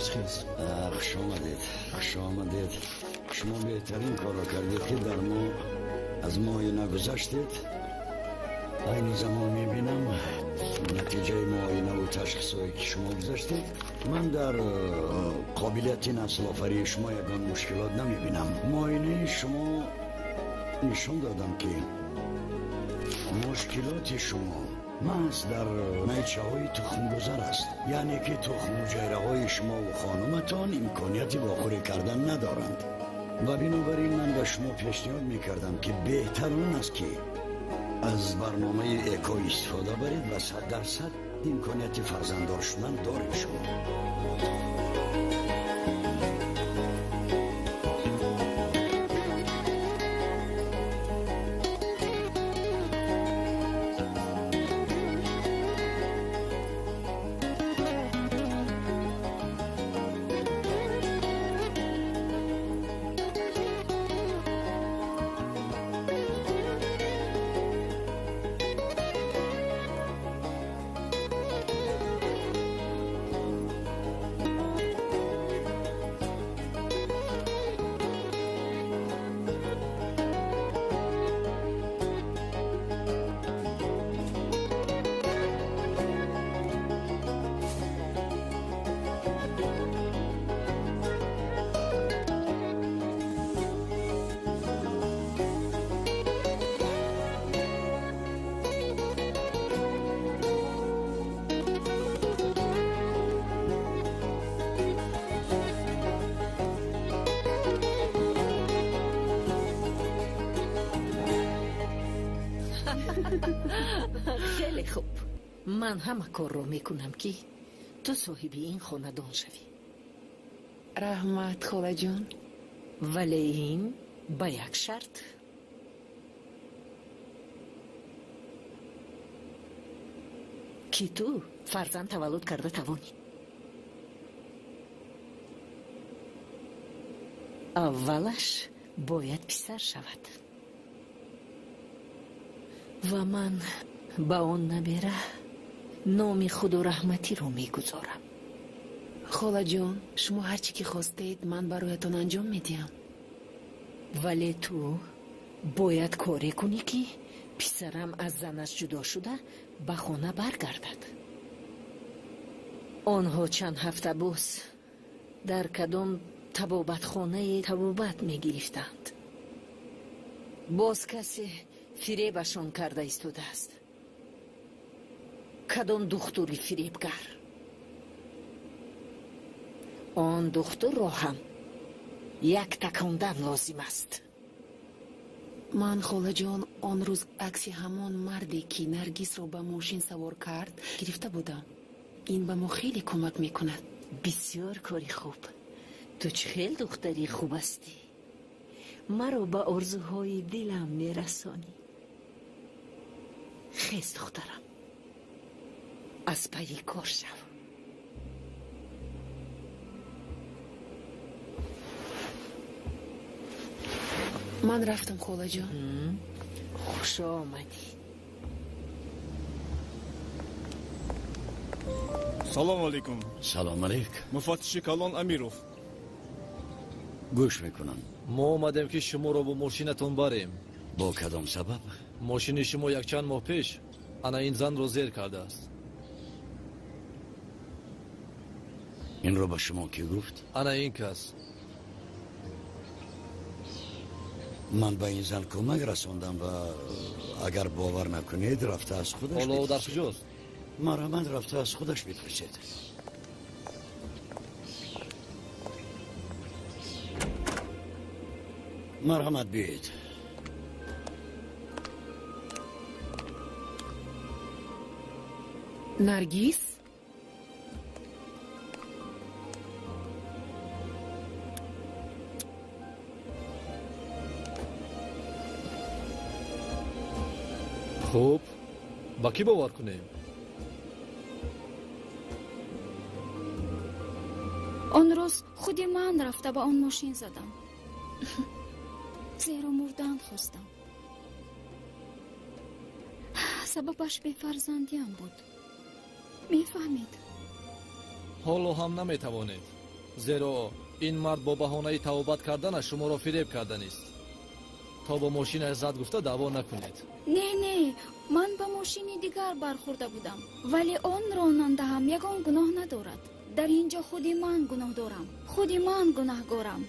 ташхис. Хуш омадед, хуш омадед. Шумо беҳтарин корро кардед, ки дар мо аз муоина гузаштед. Айни замон мебинам натиҷаи муоинаву ташхисҳое ки шумо гузаштед, ман дар қобилияти наслофарии шумо ягон мушкилот намебинам. Муоинаи шумо нишон додам, ки мушкилоти шумо маҳз дар найчаҳои тухмгузар аст, яъне ки тухмҳуҷайраҳои шумову хонуматон имконияти вохӯрӣ кардан надоранд. Ва бинобар ин ман ба шумо пешниҳод мекардам, ки беҳтар он аст, ки аз барномаи ЭКО истифода баред ва 100% имконияти фарзанддор шудан доред шумо. Хеле хуб, ман ҳама корро мекунам, ки ту соҳиби ин хонадон шавӣ. Раҳмат, холаҷон. Вале ин ба як шарт. Ки ту фарзанд таваллуд карда тавонӣ. Аввалаш бояд писар шавад. Ва ман ба он набера номи Худораҳматиро мегузорам. Холаҷон, шумо ҳар чӣ ки хостед, ман бароятон анҷом медиҳам. Вале ту бояд коре кунӣ, ки писарам аз занаш ҷудо шуда ба хона баргардад. Онҳо чанд ҳафта боз дар кадом табобатхонае табобат мегирифтанд. Боз касе фиребашон карда истодааст. Кадом духтури фиребгар? Он духтурро ҳам як такондан лозим аст. Ман, холаҷон, он рӯз акси ҳамон марде, ки Наргисро ба мошин савор кард, гирифта будам. Ин ба мо хеле кӯмак мекунад. Бисёр кори хуб. Ту чӣ хел духтари хуб ҳастӣ. Маро ба орзуҳои дилам мерасонӣ. Хез, духтарам, аз пайи кор шав. Ман рафтам, холаҷон. Хуш омадӣ. Салом алейкум. Салом алейк. Муфаттиши калон Амиров. Гӯш мекунам. Мо омадем, ки шуморо бо мошинатон барем. Бо кадом сабаб? Мошини шумо якчанд моҳ пеш ана ин занро зер кардааст. Инро ба шумо кӣ гуфт? Ана ин кас. Ман ба ин зан кӯмак расондам ва агар бовар накунед, рафта аз худаш ҳоло дар куҷост? Марҳамат, рафта аз худаш бипурсед. Марҳамат, биёед. Наргиз? Хуб, ба кӣ бовар кунем? Он рӯз худи ман рафта ба он мошин задам, зеро мурдан хостам. Сабабаш бефарзандиам буд, мефаҳмед? Ҳоло ҳам наметавонед. Зеро ин мард бо баҳонаи тавобат карданаш шуморо фиреб карданист. То бо мошинаш зад гуфта даъво накунед. Не, не, ман ба мошини дигар бархӯрда будам, вале он ронанда ҳам ягон гуноҳ надорад. Дар ин ҷо худи ман гуноҳ дорам, худи ман гунаҳгорам.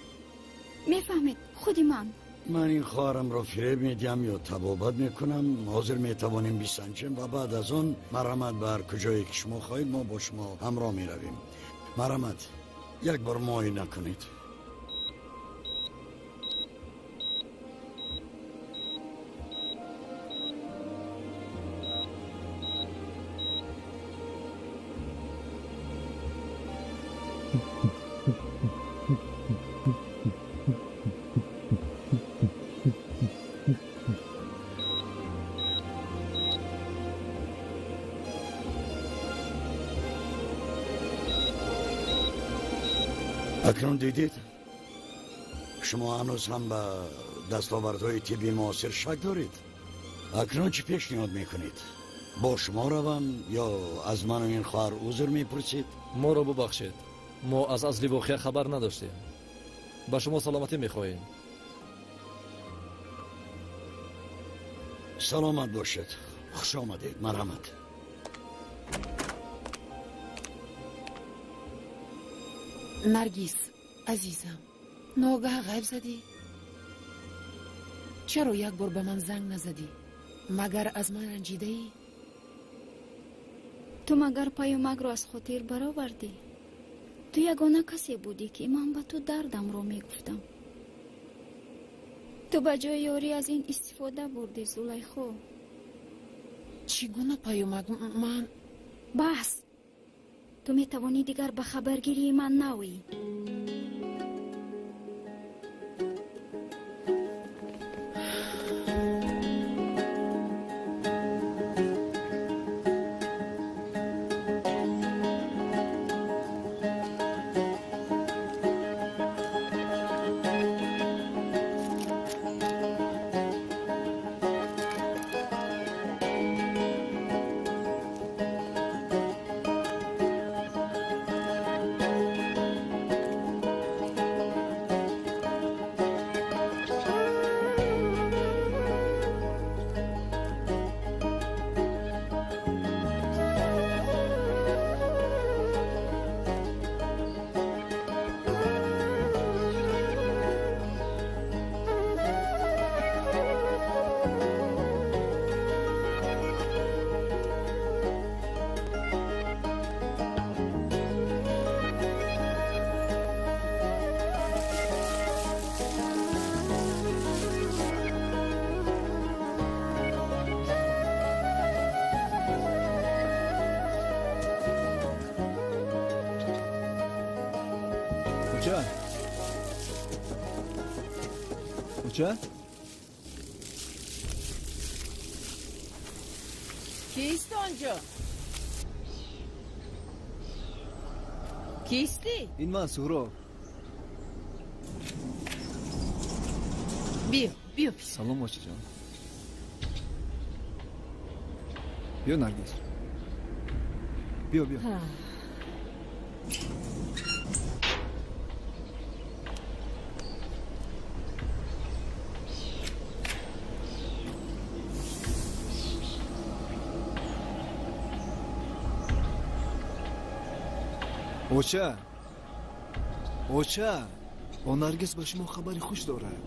Мефаҳмед, худи ман. Ман ин хоҳарамро фиреб медиҳам ё табобат мекунам. Ҳозир метавонем бисанҷем ва баъд аз он марҳамат ба ҳар куҷое ки шумо хоҳед мо бо шумо ҳамроҳ меравем. Марҳамат, як бор муоина кунед. Акнун дидед, шумо ҳанӯз ҳам ба дастовардҳои тибби муосир шак доред. Акнун чӣ пешниҳод мекунед? Бо шумо равам ё аз ману ин хоҳар узр мепурсед? Моро бубахшед, мо аз асли воқеа хабар надоштем. Ба шумо саломатӣ мехоҳем. Саломат бошед. Хуш омадед. Марҳамат. Наргиз, азизам, ногаҳ ғайб задӣ? Чаро як бор ба ман занг назадӣ? Магар аз ман ранҷидаӣ? Ту магар паёмакро аз хотир баровардӣ? Ту ягона касе будӣ, ки ман ба ту дардамро мегуфтам. Ту ба ҷои ёрӣ аз ин истифода бурдӣ, Зулайхо. Чӣ гуна паёмак? Ман бас! Ту метавонӣ дигар ба хабаргирии ман наоӣ. Оча? Кист онҷо? Кистӣ? Ин ман, Суҳроб. Биё, биё. Салом, очаҷон. Биё, Наргиз. Биё, биё. Оча, оча, о Наргиз ба шумо хабари хуш дорад.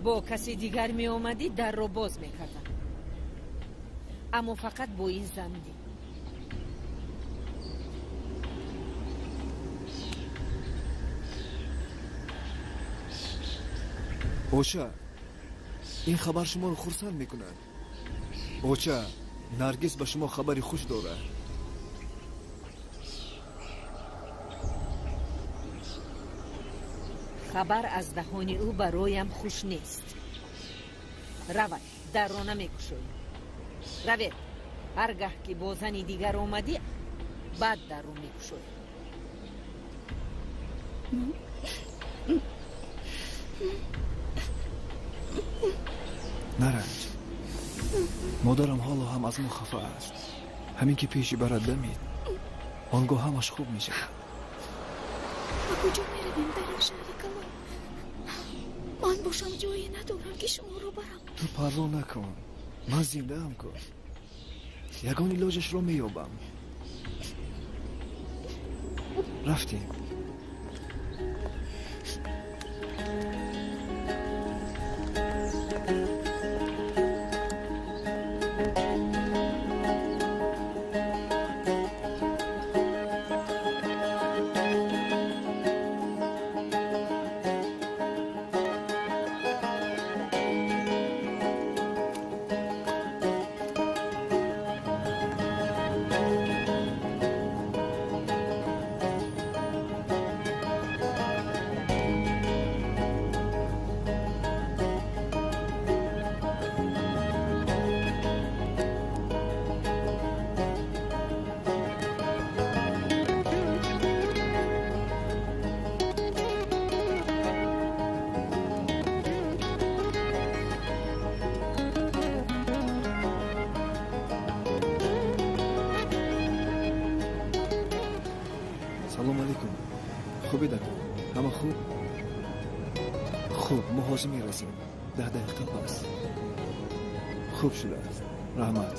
Бо каси дигар меомадӣ, дарро боз мекардам. Аммо фақат бо ин зан дид. Оча, ин хабар шуморо хурсанд мекунад. Оча, Наргиз ба шумо хабари хуш дорад. Хабар аз даҳони ӯ бароям хуш нест. Равад, дарро намекушоӣ. Равед, ҳар гаҳ ки бо зани дигар омадӣ, баъд дарро мекушоӣ. Наранҷ, модарам ҳоло ҳам аз мо хафа аст. Ҳамин ки пеши барад дамид, он гоҳ ҳамаш хуб мешавад. Ба куҷо меравем дар ин шаҳри калон? Ман бошам ҷое надорам ки шуморо барам. Ту парво накун, ман зиндаам ку. Ягон илоҷашро меёбам. Рафтем. Салом алейкум. Хубед ака? Ҳама хуб? Хуб, мо ҳозир мерасем. 10 дақиқа пас. Хуб шудааст. Раҳмат.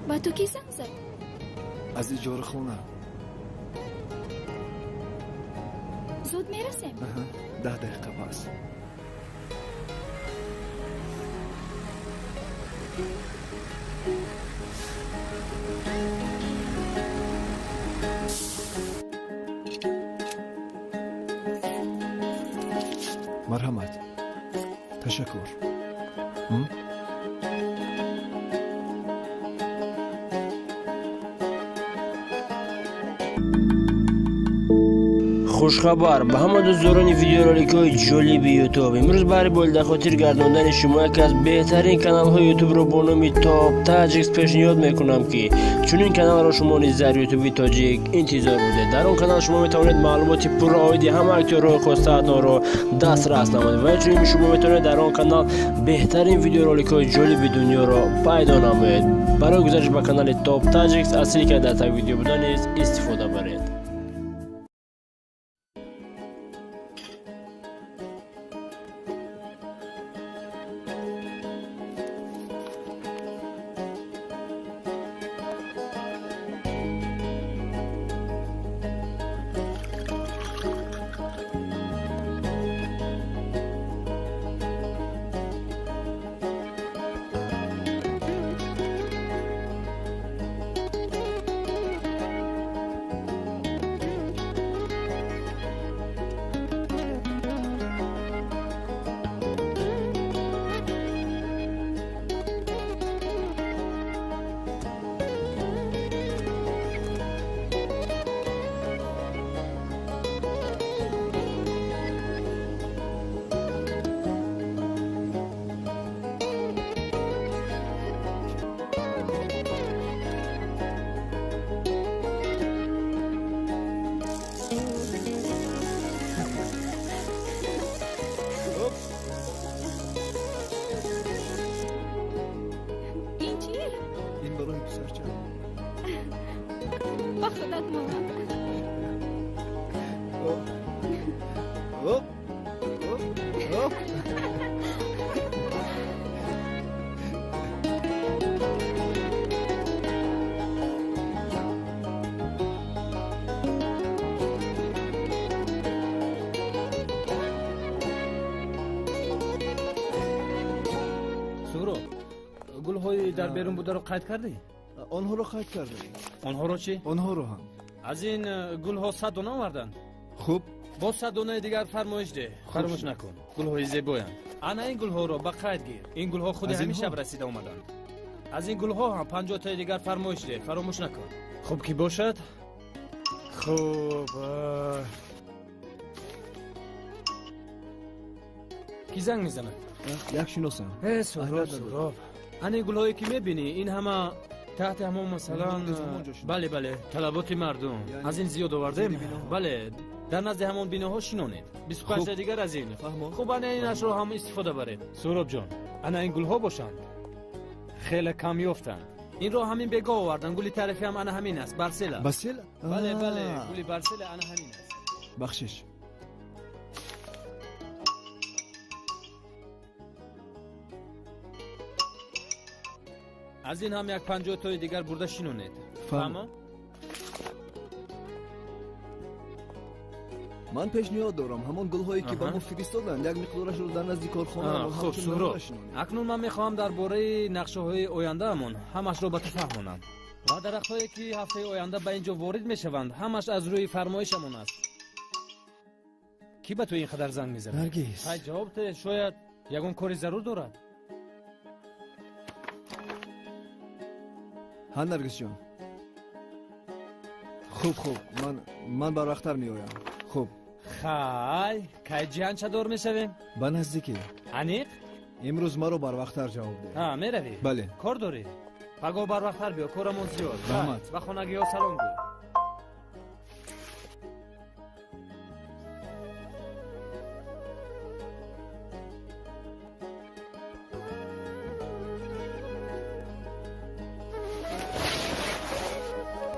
Ба ту кӣ занг зад? Аз иҷорахона. Зуд мерасем? Аҳа, 10 дақиқа пас. Марҳамат. Ташаккур. Хушхабар ба ҳама дӯстдорони видеороликҳои ҷолиби Ютуб. Имрӯз баҳри болидахотир гардондани шумо яке аз беҳтарин каналҳои Ютубро бо номи Топ Таҷикс пешниҳод мекунам, ки чунин каналро шумо низ дар Ютуби тоҷик интизор будед. Дар он канал шумо метавонед маълумоти пурра оиди ҳама актёрҳои хостаатонро дастрас намоед ва инчунин шумо метавонед дар он канал беҳтарин видеороликҳои ҷолиби дунёро пайдо намоед. Барои гузариш ба канали Топ Таҷикс аз ссилкаи дар таг видео буда низ истифода баред. Ин барои писарча. Ба худат монанд. Оп, оп, оп. Суҳроб, гулҳои дар берун бударо қайд кардӣ? Онҳоро қайд кардем. Онҳоро чӣ? Онҳоро ҳам. Аз ин гулҳо 100 дона оварданд. Хуб. Боз 100 донаи дигар фармоиш деҳ. Фаромӯш накун. Гулҳои зебоянд. Ана ин гулҳоро ба қайд гир. Ин гулҳо худи ҳамин шаб расида омаданд. Аз ин гулҳо ҳам 50 таи дигар фармоиш деҳ. Фаромӯш накун. Хуб ки бошад? Хуб. Ки занг мезанад? Як шиносам. Суҳроб, Суҳроб. Ана ин гулҳое ки мебинӣ, ин ҳама таҳти ҳамон масалан, бале, бале, талаботи мардум. Аз ин зиёд овардем. Бале, дар назди ҳамон биноҳо шинонед. 25 та дигар аз ин. Хуб, ана инашро ҳам истифода баред. Суҳробҷон, ана ин гулҳо бошанд. Хеле камёфтанд. Инро ҳамин бегоҳ овардан. Гули таърифӣ ҳам ана ҳамин аст. Барсела. Барсела? Бале, бале, гули барсела ана ҳамин аст. Бахшиш. Аз ин ҳам як 50 тои дигар бурда шинонед. Фаҳмо? Ман пешниҳод дорам, ҳамон гулҳое ки ба мо фиристоданд, як миқдорашро дар назди корхона. Хуб, Суҳроб, акнун ман мехоҳам дар бораи нақшаҳои ояндаамон ҳамашро ба ту фаҳмонам. Ва дарахтҳое ки ҳафтаи оянда ба ин ҷо ворид мешаванд, ҳамаш аз рӯи фармоишамон аст. Кӣ ба ту ин қадар занг мезанад? Наргиз. Ҳай, ҷавоб те, шояд ягон кори зарур дорад. Ҳа, Наргизҷон. Хуб, хуб, ман барвақттар меоям. Хуб. Хай, кай ҷиҳанчадор мешавем? Ба наздикӣ. Аниқ? Имрӯз маро барвақттар ҷавоб деҳ. Ҳа, меравӣ? Бале. Кор дорӣ? Пагоҳ барвақттар биё, корамон зиёд. Раҳмат. Ба хонагиҳо салом гӯ.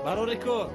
Барори кор.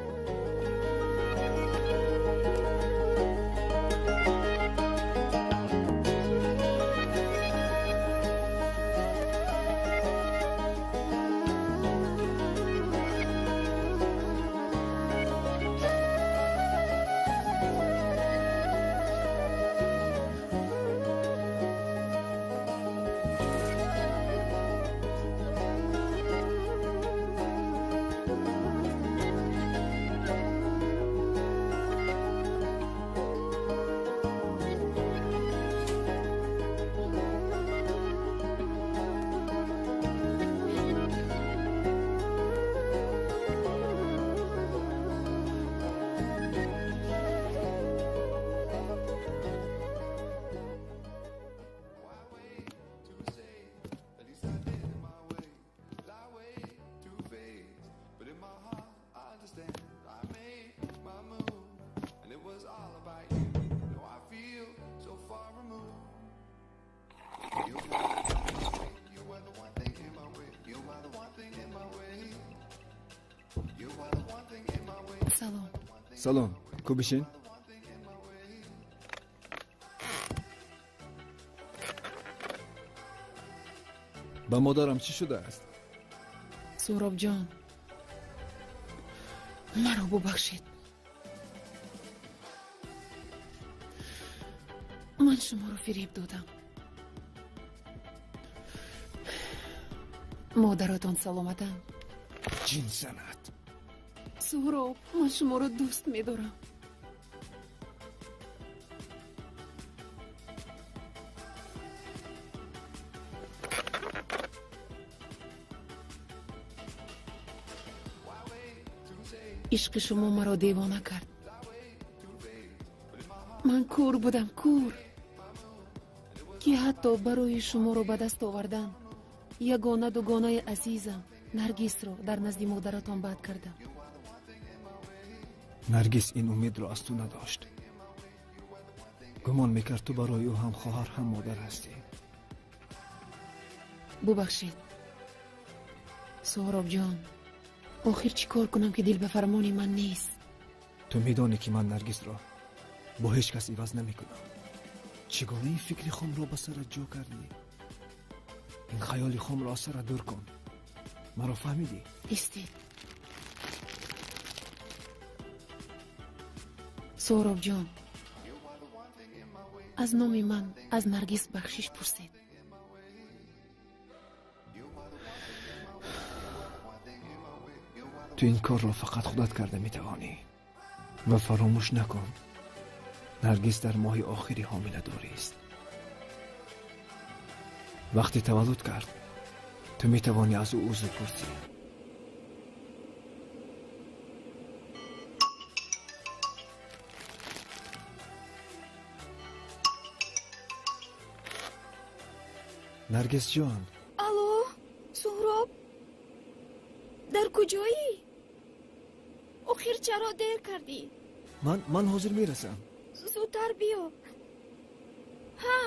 Салом. Салом. Ку бишин. Ба модарам чӣ шудааст? Суҳробҷон, маро бубахшед. Ман шуморо фиреб додам. Модаратон саломатанд? Ҷин занад. Суҳроб, ман шуморо дӯст медорам. Ишқи шумо маро девона кард. Ман кур будам, кур, ки ҳатто барои шуморо ба даст овардан ягона дугонаи азизам Наргисро дар назди модаратон бад кардам. Наргис ин умедро аз ту надошт. Гумон мекард ту барои ӯ ҳам хоҳар, ҳам модар ҳастӣ. Бубахшед, Суҳробҷон, охир чӣ кор кунам ки дил ба фармони ман нест? Ту медонӣ ки ман Наргисро бо ҳеҷ кас иваз намекунам. Чӣ гуна ин фикри хомро ба сарат ҷо кардӣ? Ин хаёли хомро аз сарат дур кун. Маро фаҳмидӣ? Истед, Суҳробҷон, аз номи ман аз Наргис бахшиш пурсед. Ту ин корро фақат худат карда метавонӣ. Ва фаромӯш накун, Наргис дар моҳи охири ҳомиладорист. Вақте таваллуд кард, ту метавонӣ аз ӯ узр пурсӣ. Наргисҷон. Алло, Суҳроб, дар куҷоӣ? Охир чаро дер кардӣ? Ман ҳозир мерасам. Зудтар биё. Ҳа,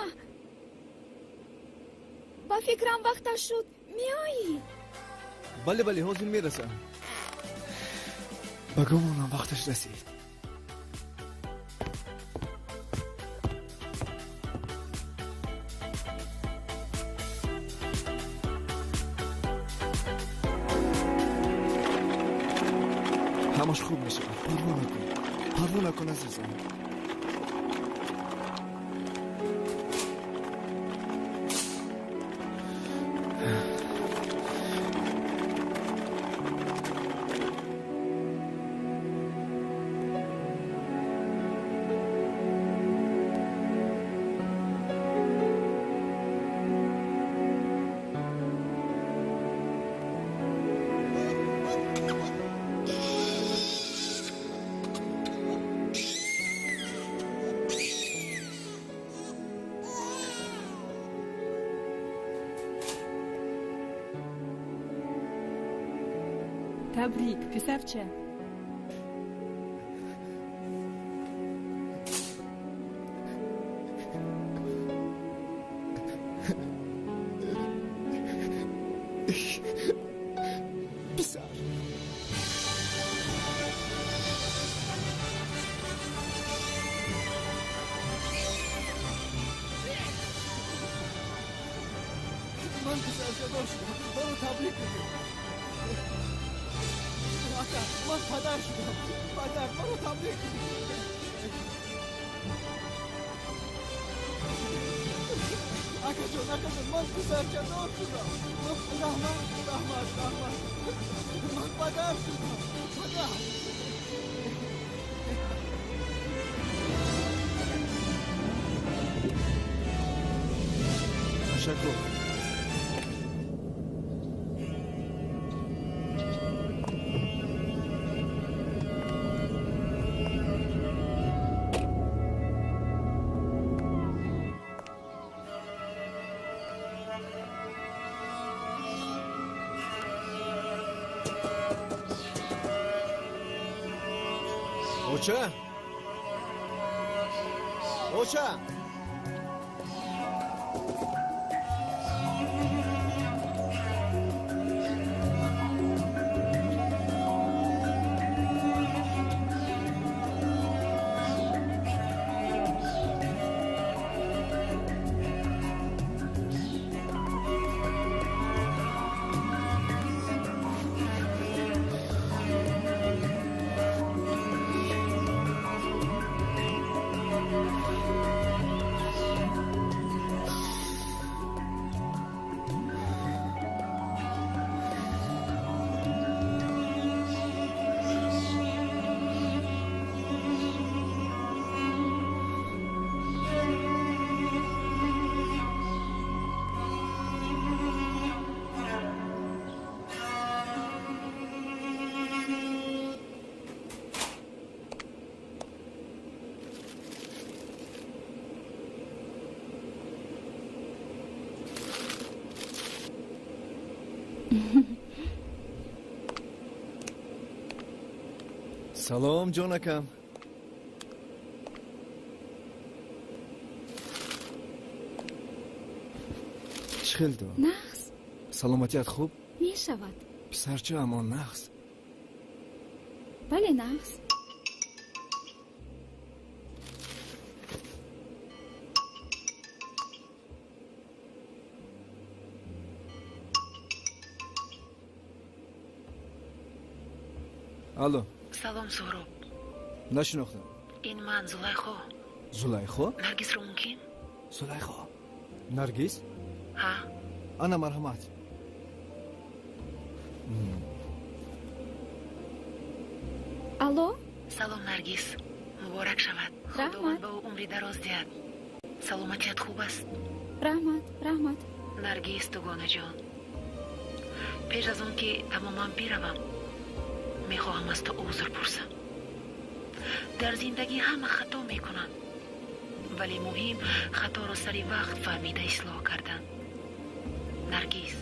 ба фикрам вақташ шуд. Меоӣ? Бале, бале, ҳозир мерасам. Ба гумонам вақташ расид. Ҳамаш хуб мешавад. Парво накун. Парво накун, азизам. Табрик, писарча. Писар. Ман писарчадор шудам. Маро табрик кунед. Ака, ман падар шудам. Падар, маро табрик кунед. Акаҷон, акаҷон, ман писарчадор шудам. Раҳмат, раҳмат, раҳмат. Ман падар шудам. Падар. Ташаккур. Оча? Оча! Салом, ҷонакам. Чӣ хел ту? Нағз. Саломатият хуб? Мешавад. Писарчаамон нағз? Бале, нағз. Алло. Салом, Суҳроб. Нашинохтам. Ин ман, Зулайхо. Зулайхо? Наргисро мумкин? Зулайхо. Наргис? Ҳа. Ана, марҳамат. Алло? Салом, Наргис. Муборак шавад. Раҳмат. Худованд ба ӯ умри дароз диҳад. Саломатият хуб аст? Раҳмат, раҳмат. Наргис, дугонаҷон, пеш аз он ки тамоман биравам, мехоҳам аз ту узр пурсам. Дар зиндагӣ ҳама хато мекунанд, вале муҳим хаторо сари вақт фаҳмида ислоҳ кардан. Наргиз,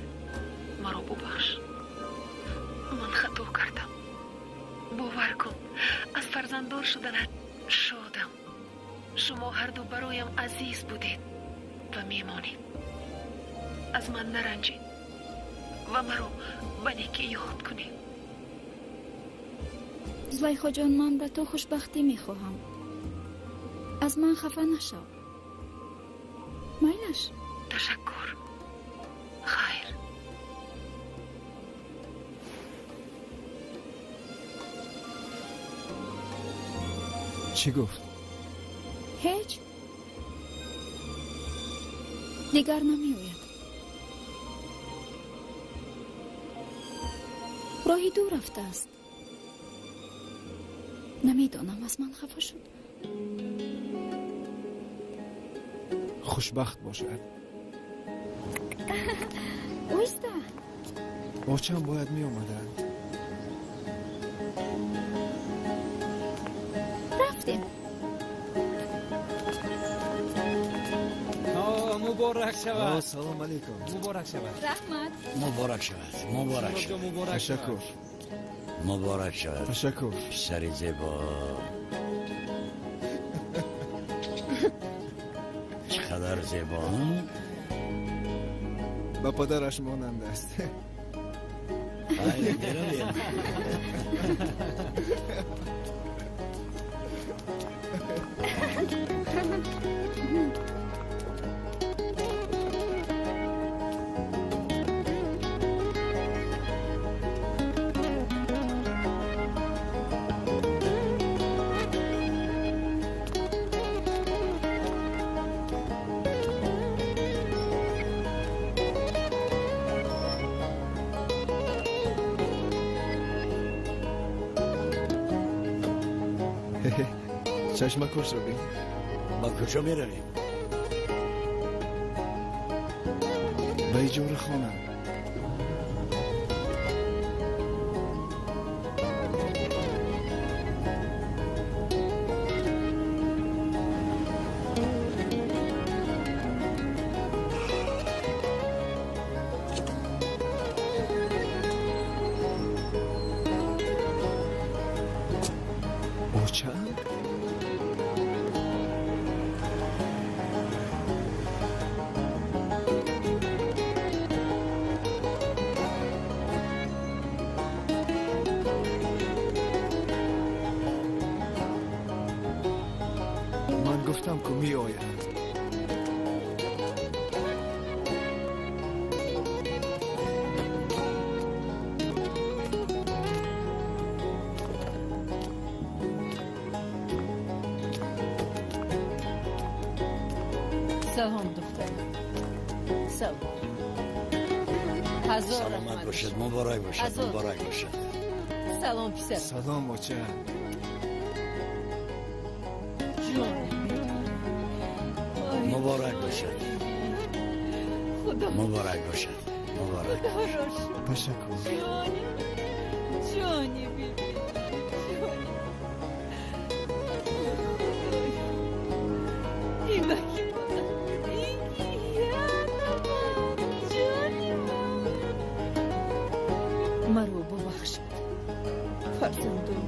маро бубахш. Ман хато кардам. Бовар кун, аз фарзанддор шуданат шодам. Шумо ҳарду бароям азиз будед ва мемонед. Аз ман наранҷед Ва маро ба некӣ ёд кунед. Зулайхоҷон, ман ба ту хушбахтӣ мехоҳам. Аз ман хафа нашав. Майлаш? Ташаккур. Хайр. Чӣ гуфт? Ҳеҷ. Дигар намеояд. Роҳи дур рафтааст. Намедонам, аз ман хафа шуд. Хушбахт бошад. Оиста. Очам бояд меомаданд. Рафтем. Муборак шавад. Салом алейкум. Муборак шавад. Раҳмат. Муборак шавад. Муборак шавад. Ташаккур. Муборак шавад. Ташаккур. Писари зебо. Чӣ қадар зебо. Ба падараш монанд аст. Хайр, меравем. Чашмакошро бин. Ба куҷо меравем? Ба иҷорахона. Очам? Ман гуфтам, ку меояд. Салом, духтар. Салом. Ҳазор Саломат раҳмат. бошед, муборак бошад, Азор. муборак бошад. Салом, писар. Салом, оча. Ҷони. Муборак бошад. Худо. Муборак бошад. Муборак. Худоро шукр. Ташаккур. Ҷони. Ҷони биби. Ҷони. Инаки мана. Инки янаман. Ҷони ман. Маро бубахшед. Фарзандон.